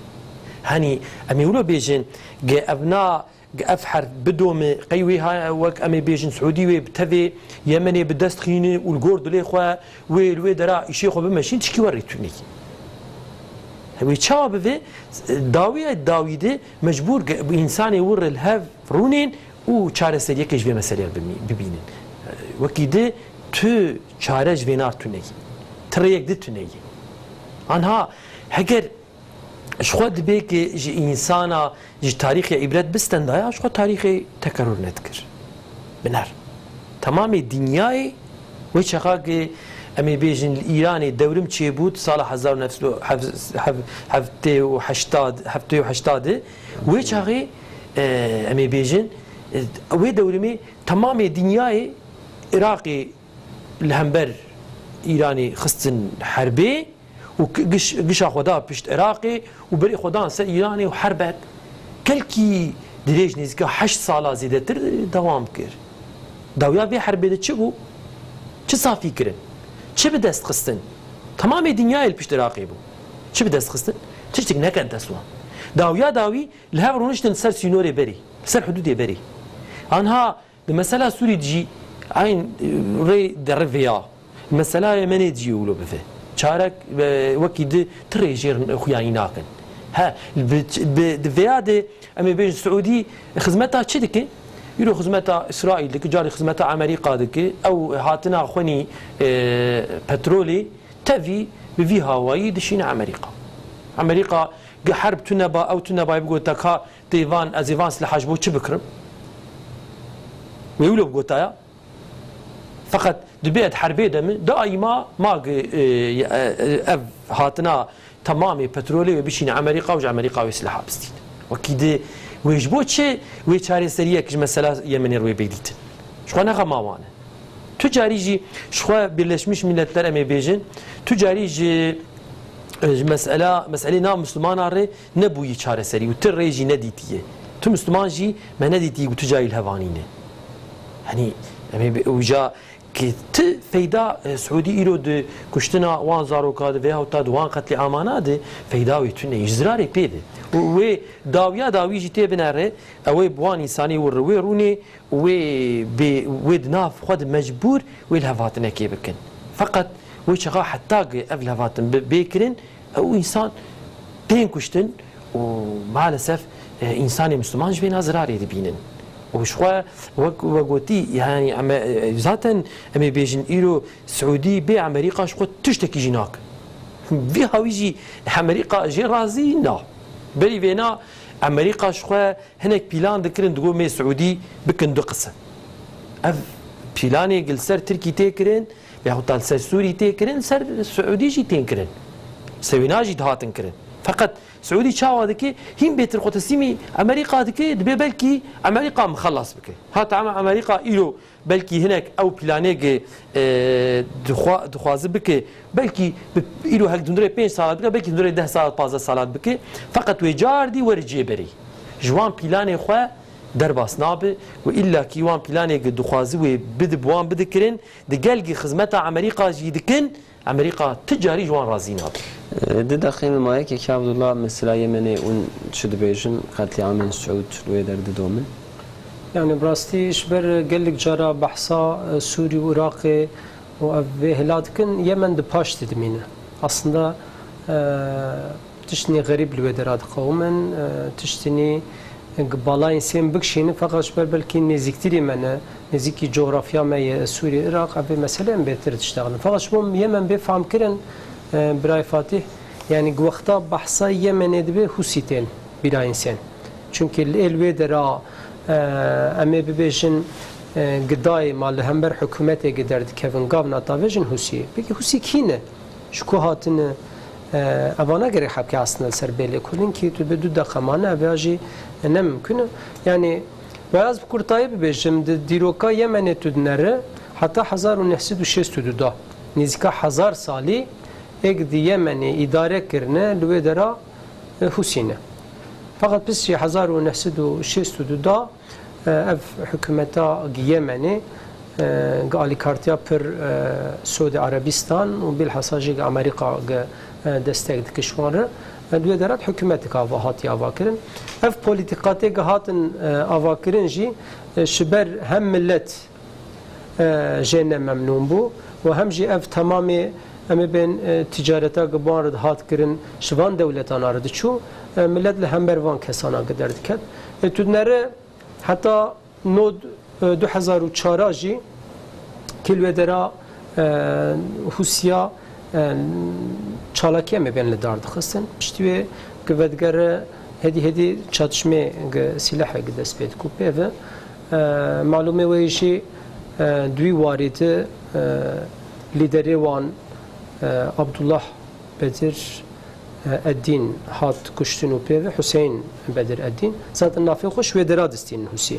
Hanî em ê wilo bêjin, ge ev na, ge ev herf bidome, qey wê ha, wek em ê bêjin, Siûdî wê bi tevê Yemenê bi dest xîne û li gor dilê xwe wê li wê dera îşê xwe bimeşîn, tişkî werê tune ye. Wê çawa bibe? Dawiya dawî de mecbûr ge-, bi însanê wir li hev rûnên û çareseriyekê ji vê meseleyê bimî-, bibînin. Wekî di tu çare ji vê nar tune ye. Ti rêyek di tune ye. Anha heger ji xwe dibê ki ji însana, ji tarîxê îbret bistendaya, ji xwe tarîxê tekerrur nedikir. Biner. Temamê dinyayê wê çaxa ki em ê bêjin li Îranê dewrim çêbû di sala hezar û neh sed û heftê û heştê, heftê û heştê de, wê çaxê, e, em ê bêjin, e, wê dewrimê temamê dinyayê Iraqê li hember Îranê xistin herbê û ki-, giş-, gişa xwe da pişt Iraqê û berê xwe dan ser Îranê û herbek gelkî dirêj, nêzîka heşt sala zêdetir dewam kir. Dawiya vê herbê de çi bû? Çi safî kirin? Çi bi dest xistin? Temamê dinyayê li pişt Iraqê bû. Çi bi dest xistin? Tiştek neket dest wan. Dawiya dawî li hev rûniştin ser sînorê berê, ser hudûdê berê. Anha di mesela Sûrî de jî eyn, e, rê derivêya. Mesela Yemenê de jî wilo bive. Çarek, e, wekî di ti rêjê xuyanî nakin. He, bi, bi, di vêya de em ê bêjin Siûdî xizmeta çi dike? Îro xizmeta Îsraîl dike, carî xizmeta Amerîka dike. Ew hatina xwenî, e, petrolê tevî bi vî hawayî dişîne Amerîka. Amerîka gi herb tune ba, ew tune bayê bigota ka tê van, ez ê van silaha ji bo çi bikirim? Wê wilo bigotaya. Feqet dibê et herbê de min, daîma ma gi, e, e, ev hatina temamê petrolê wê bişîne Amerîka û ji Amerîka wê silaha bistîn. Wekî di wê ji bo çi wê çareseriyek ji mesela Yemenê re wê bê dîtin? Ji xwe ne xema wan e. Tu carî jî ji xwe Birleşmiş Milletler em ê bêjin, tu carî ji, ji mesela, meselê nav Mislimana re nebûyî çareserî û ti rê jî nedîtiye. Tu Misliman jî me nedîtî û tu carî li hev anîne. Hanî em ê bi-, wîja ki ti feyda, e, Siûdî îro di kuştina wan zaroka de veyahut da di wan qetlîamana de feyda wê tune ye, ji zirarê pê de. Û wê dawiya dawî jî tê binere, ew ê bi wan însanê wir re wê rûnê û wê bê, wê di nav xwe de mecbûr wê lihevhatinekê bikin. Feqet wê çaxa heta ki ev lihevhatin bi-, bê kirin, ew însan tên kuştin û maalesef, e, însanê Misliman ji vêna zirarê dibînin. Û ji xwe wek we gotî, yani em e, zaten em ê bêjin îro Siûdî bê Amerîka ji xwe tiştekî jî nakin. Vî hawî jî Amerîka jê razî na. Berî vêna Amerîka ji xwe hinek pîlan dikirin, digot mê Siûdî bikin du qisim. Ev planê li ser Tirkî tê kirin, yahût li ser Sûrî tê kirin, li ser Siûdî jî tên kirin. Sewîna jî dihatin kirin. Feqet Siûdî çawa dike? Hîn bêtir xwe teslîmî Amerîka dike, dibe belkî Amerîka mixelas bike. Ha, tema Amerîka îro belkî hinek ew planê ge, e, dixwa-, dixwaze bike, belkî bi, îro hek di hundirê pênc salat bike, belkî di hundirê deh salat, pazdeh salat bike. Feqet wê car dî were cêberî. Ji wan planê xwe derbas nabe û îlla kî wan planê ge dixwaze wê bide, bi wan bide kirin, di gelgî xizmeta Amerîka jî dikin, Amerîka ti carî ji wan razî nabe. Di deqê min maye kekê Abdullah, mesela Yemenê hûn çi dibêjin, qetlîamên Siûd li wê der didomin? Yani bi rastî ji ber gelek cara behsa, e, Sûrî û Iraqê û ev vê hila dikin, Yemen di paş de dimîne. Aslında, e, tiştînî xerîb li wê dera diqewimin, e, tiştînî gi balayên sêm bikişînin, feqet ji ber belkî nêzîktirî me ne, nêzîkî cografya me ye, Sûrî, Iraq, ev vê meselê em bêtir diştexilin. Feqet ji bo Yemen bê fehmkirin, e, birayê Fatîh, yani gi wexta behsa Yemenê dibe Hûsî tên bîra însên. Çunkî li êl wê dera, e, em ê bibêjin, e, gidayê ma li hember hikûmetê gi derdikevin, gavna tavêjin Hûsiyê. Pekî Hûsî kî ne? Ji ku hatine, e, evana gerek hebke aslında li ser bê lêkolîn kî tu bi du deqe mane, ev ya jî ne mimkun e. Yani, ve ez bi kurtayî bibêjim, di dîroka Yemenê tu dinere, heta hezar û neh sed û şêst û du da, nêzîka hezar salî êk di Yemenê îdare kirine, li wê dera, e, Hûsî ne. Feqet piştî hezar û neh sed û şêst û du da, e, ev hikûmeta gi Yemenê, e, gi alîkartiya pir, e, Siûdî Erebistan û bilhassa jî gi Amerîka gi, e, destek dike ji wan re, e, li wê dera hikûmetek ava hatiye avakirin. Ev polîtîkatê gi hatin, e, avakirin jî, e, ji ber hem milet, e, jê ne memnûn bû û hem jî ev temamê, em ê bên, e, ticareta gi bi wan re dihat kirin, ji van dewletana re diçû, e, milet li hember van kesana gi derdiket. E, tu dinere heta nod, e, du hezar û çar jî kî li wê dera, e, Hûsiya, e, çalakî em ê bên li dar dixistin. Piştî wê gi vedigere hêdî hêdî çatişmê gi sîlehê gi dest pê dikû pê ve. E, malûmê wê jî, e, di wî warî de, e, lîderê wan, e, Abdullah Bedir, e, Eddîn hat kuştin û pê ve Huseyîn Bedir Eddîn. Zaten navê xwe ji wê dera distînin Husî.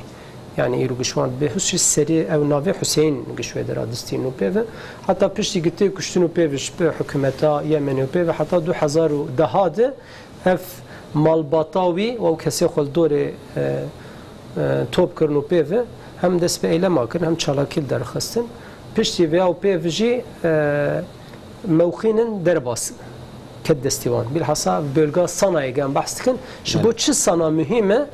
Yani îro giş wan bê Husî serê ew navê Huseyîn giş wê dera distînin û pê ve. Heta piştî gi tê kuştin û pê ve ji bi hikûmeta Yemenê û pê ve heta du hezar û deh de ev malbata wî û ew kesê xwe li dorê, e, e, top kirin û pê ve hem dest bi eylema kirin hem çalakî li derxistin. Piştî vê ew pê ve jî, e, mewqînin derbas ket destê wan. Bilhassa bölga Sanayê ge em behs dikin. Ji bo çi Sana muhîm e?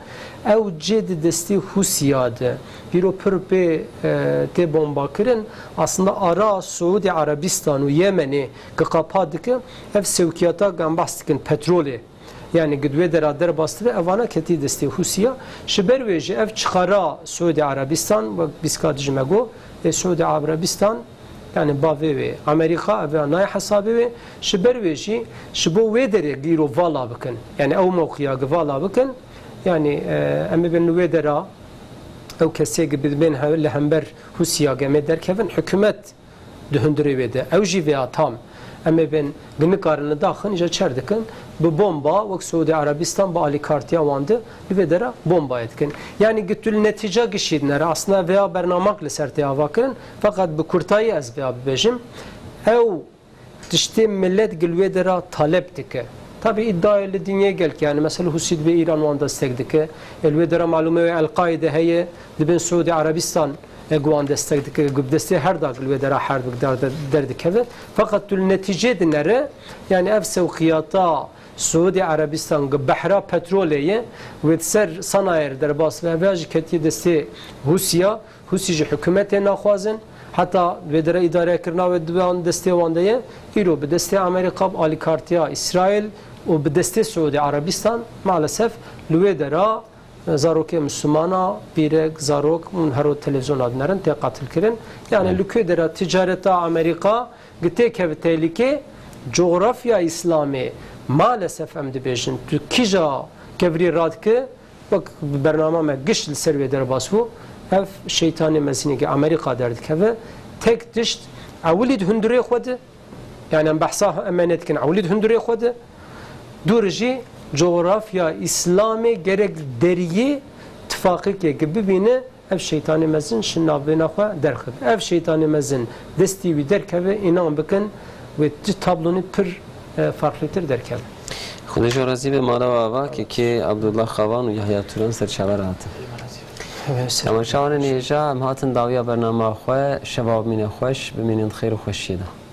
Ew cê di destê Hûsiya de. Îro pir pê, e, tê bomba kirin. Aslında ara Siûdî Erebistan û Yemenê gi qapa dike. Ev sewkiyata ge em behs dikin petrolê. Yani gi di wê dera derbas dibe, evana ketî destê Hûsiya. Ji ber wê jî ev çiqara Siûdî Erebistan, wek bîska dijî me got, ê Siûdî Erebistan, yani bavê wê Amerîka, ev ya nayê hesabê wê. Ji ber wê jî ji bo wê derê îro vala bikin. Yani ew mewqiya gi vala bikin. Yani, e, em ê bên li wê dera ew kesê gi bi bên he-, li hember Hûsiya gemê derkevin, hikûmet di hundirê wê de. Ew jî vêya tam. Em ê bên gi nikarin li daxin, îja çer dikin, bi bomba, wek Siûdî Erebistan bi alîkartiya wan de, li vê dera bombayê dikin. Yani gi tu li netîca gişî dinere, aslında vêya bernamak li ser tê avakirin, feqet bi kurtayî ez vêya bibêjim. Ew tiştê milet gi li wê dera talep dike. Tabî îddiayê li dinyê gelkî, yani mesela Hûsî dibe Îran wan destek dike. Ê li wê dera malûmê wê El-Qaîde heye, dibên Siûdî Erebistan e, gi wan destek dike, gi bi destê her da gi li wê dera herb gi dar de-, derdikeve. Feqet tu li netîcê dinere, yani ev sewqiyata Siûdî Erebistan gi behra petrolê ye, wê di ser Sanayê re derbas be, ev ya jî ketiye destê Hûsiya, Hûsî jî hikûmetê naxwazin, heta wê dere îdarekirina wê di wan destê wan de ye, îro bi destê Amerîka, bi alîkartiya Îsraîl û bi destê Siûdî Erebistan, maalesef li wê dera zarokê Mislimana, pîrek, zarok, hûn hero televîzyona dinerin, tê qetilkirin. Yani Evet. Li ku dera ticareta Amerîka gi têkeve tehlîkê, cografya Îslamê, maalesef em dibêjin, tu kîja kevirî radike, wek bi bernama me giş li ser wê derbas bû, Ev şeytanê mezinê ki Amerîka derdikeve, tek tişt ewilî di hundirê xwe de, yani em behsa emenê dikin, ewilî di hundirê xwe de, dûr jî coğrafya Îslamê gerek deriyê tifaqekê ki bibîne, ev şeytanê mezin şi navbêna xwe derxive. Ev şeytanê mezin destî wî derkeve, înan bikin, wê ti tablonî pir, e, farklîtir derkeve. Xwedê ji we razî be, mala we ava, kekê Abdullah Xavan û Yahya Turan ser çaver hatin. Temaşevanên hêja, em hatin dawiya bernama xwe, şeva bimîne xweş, bimînin di xêr û xweşiyê de.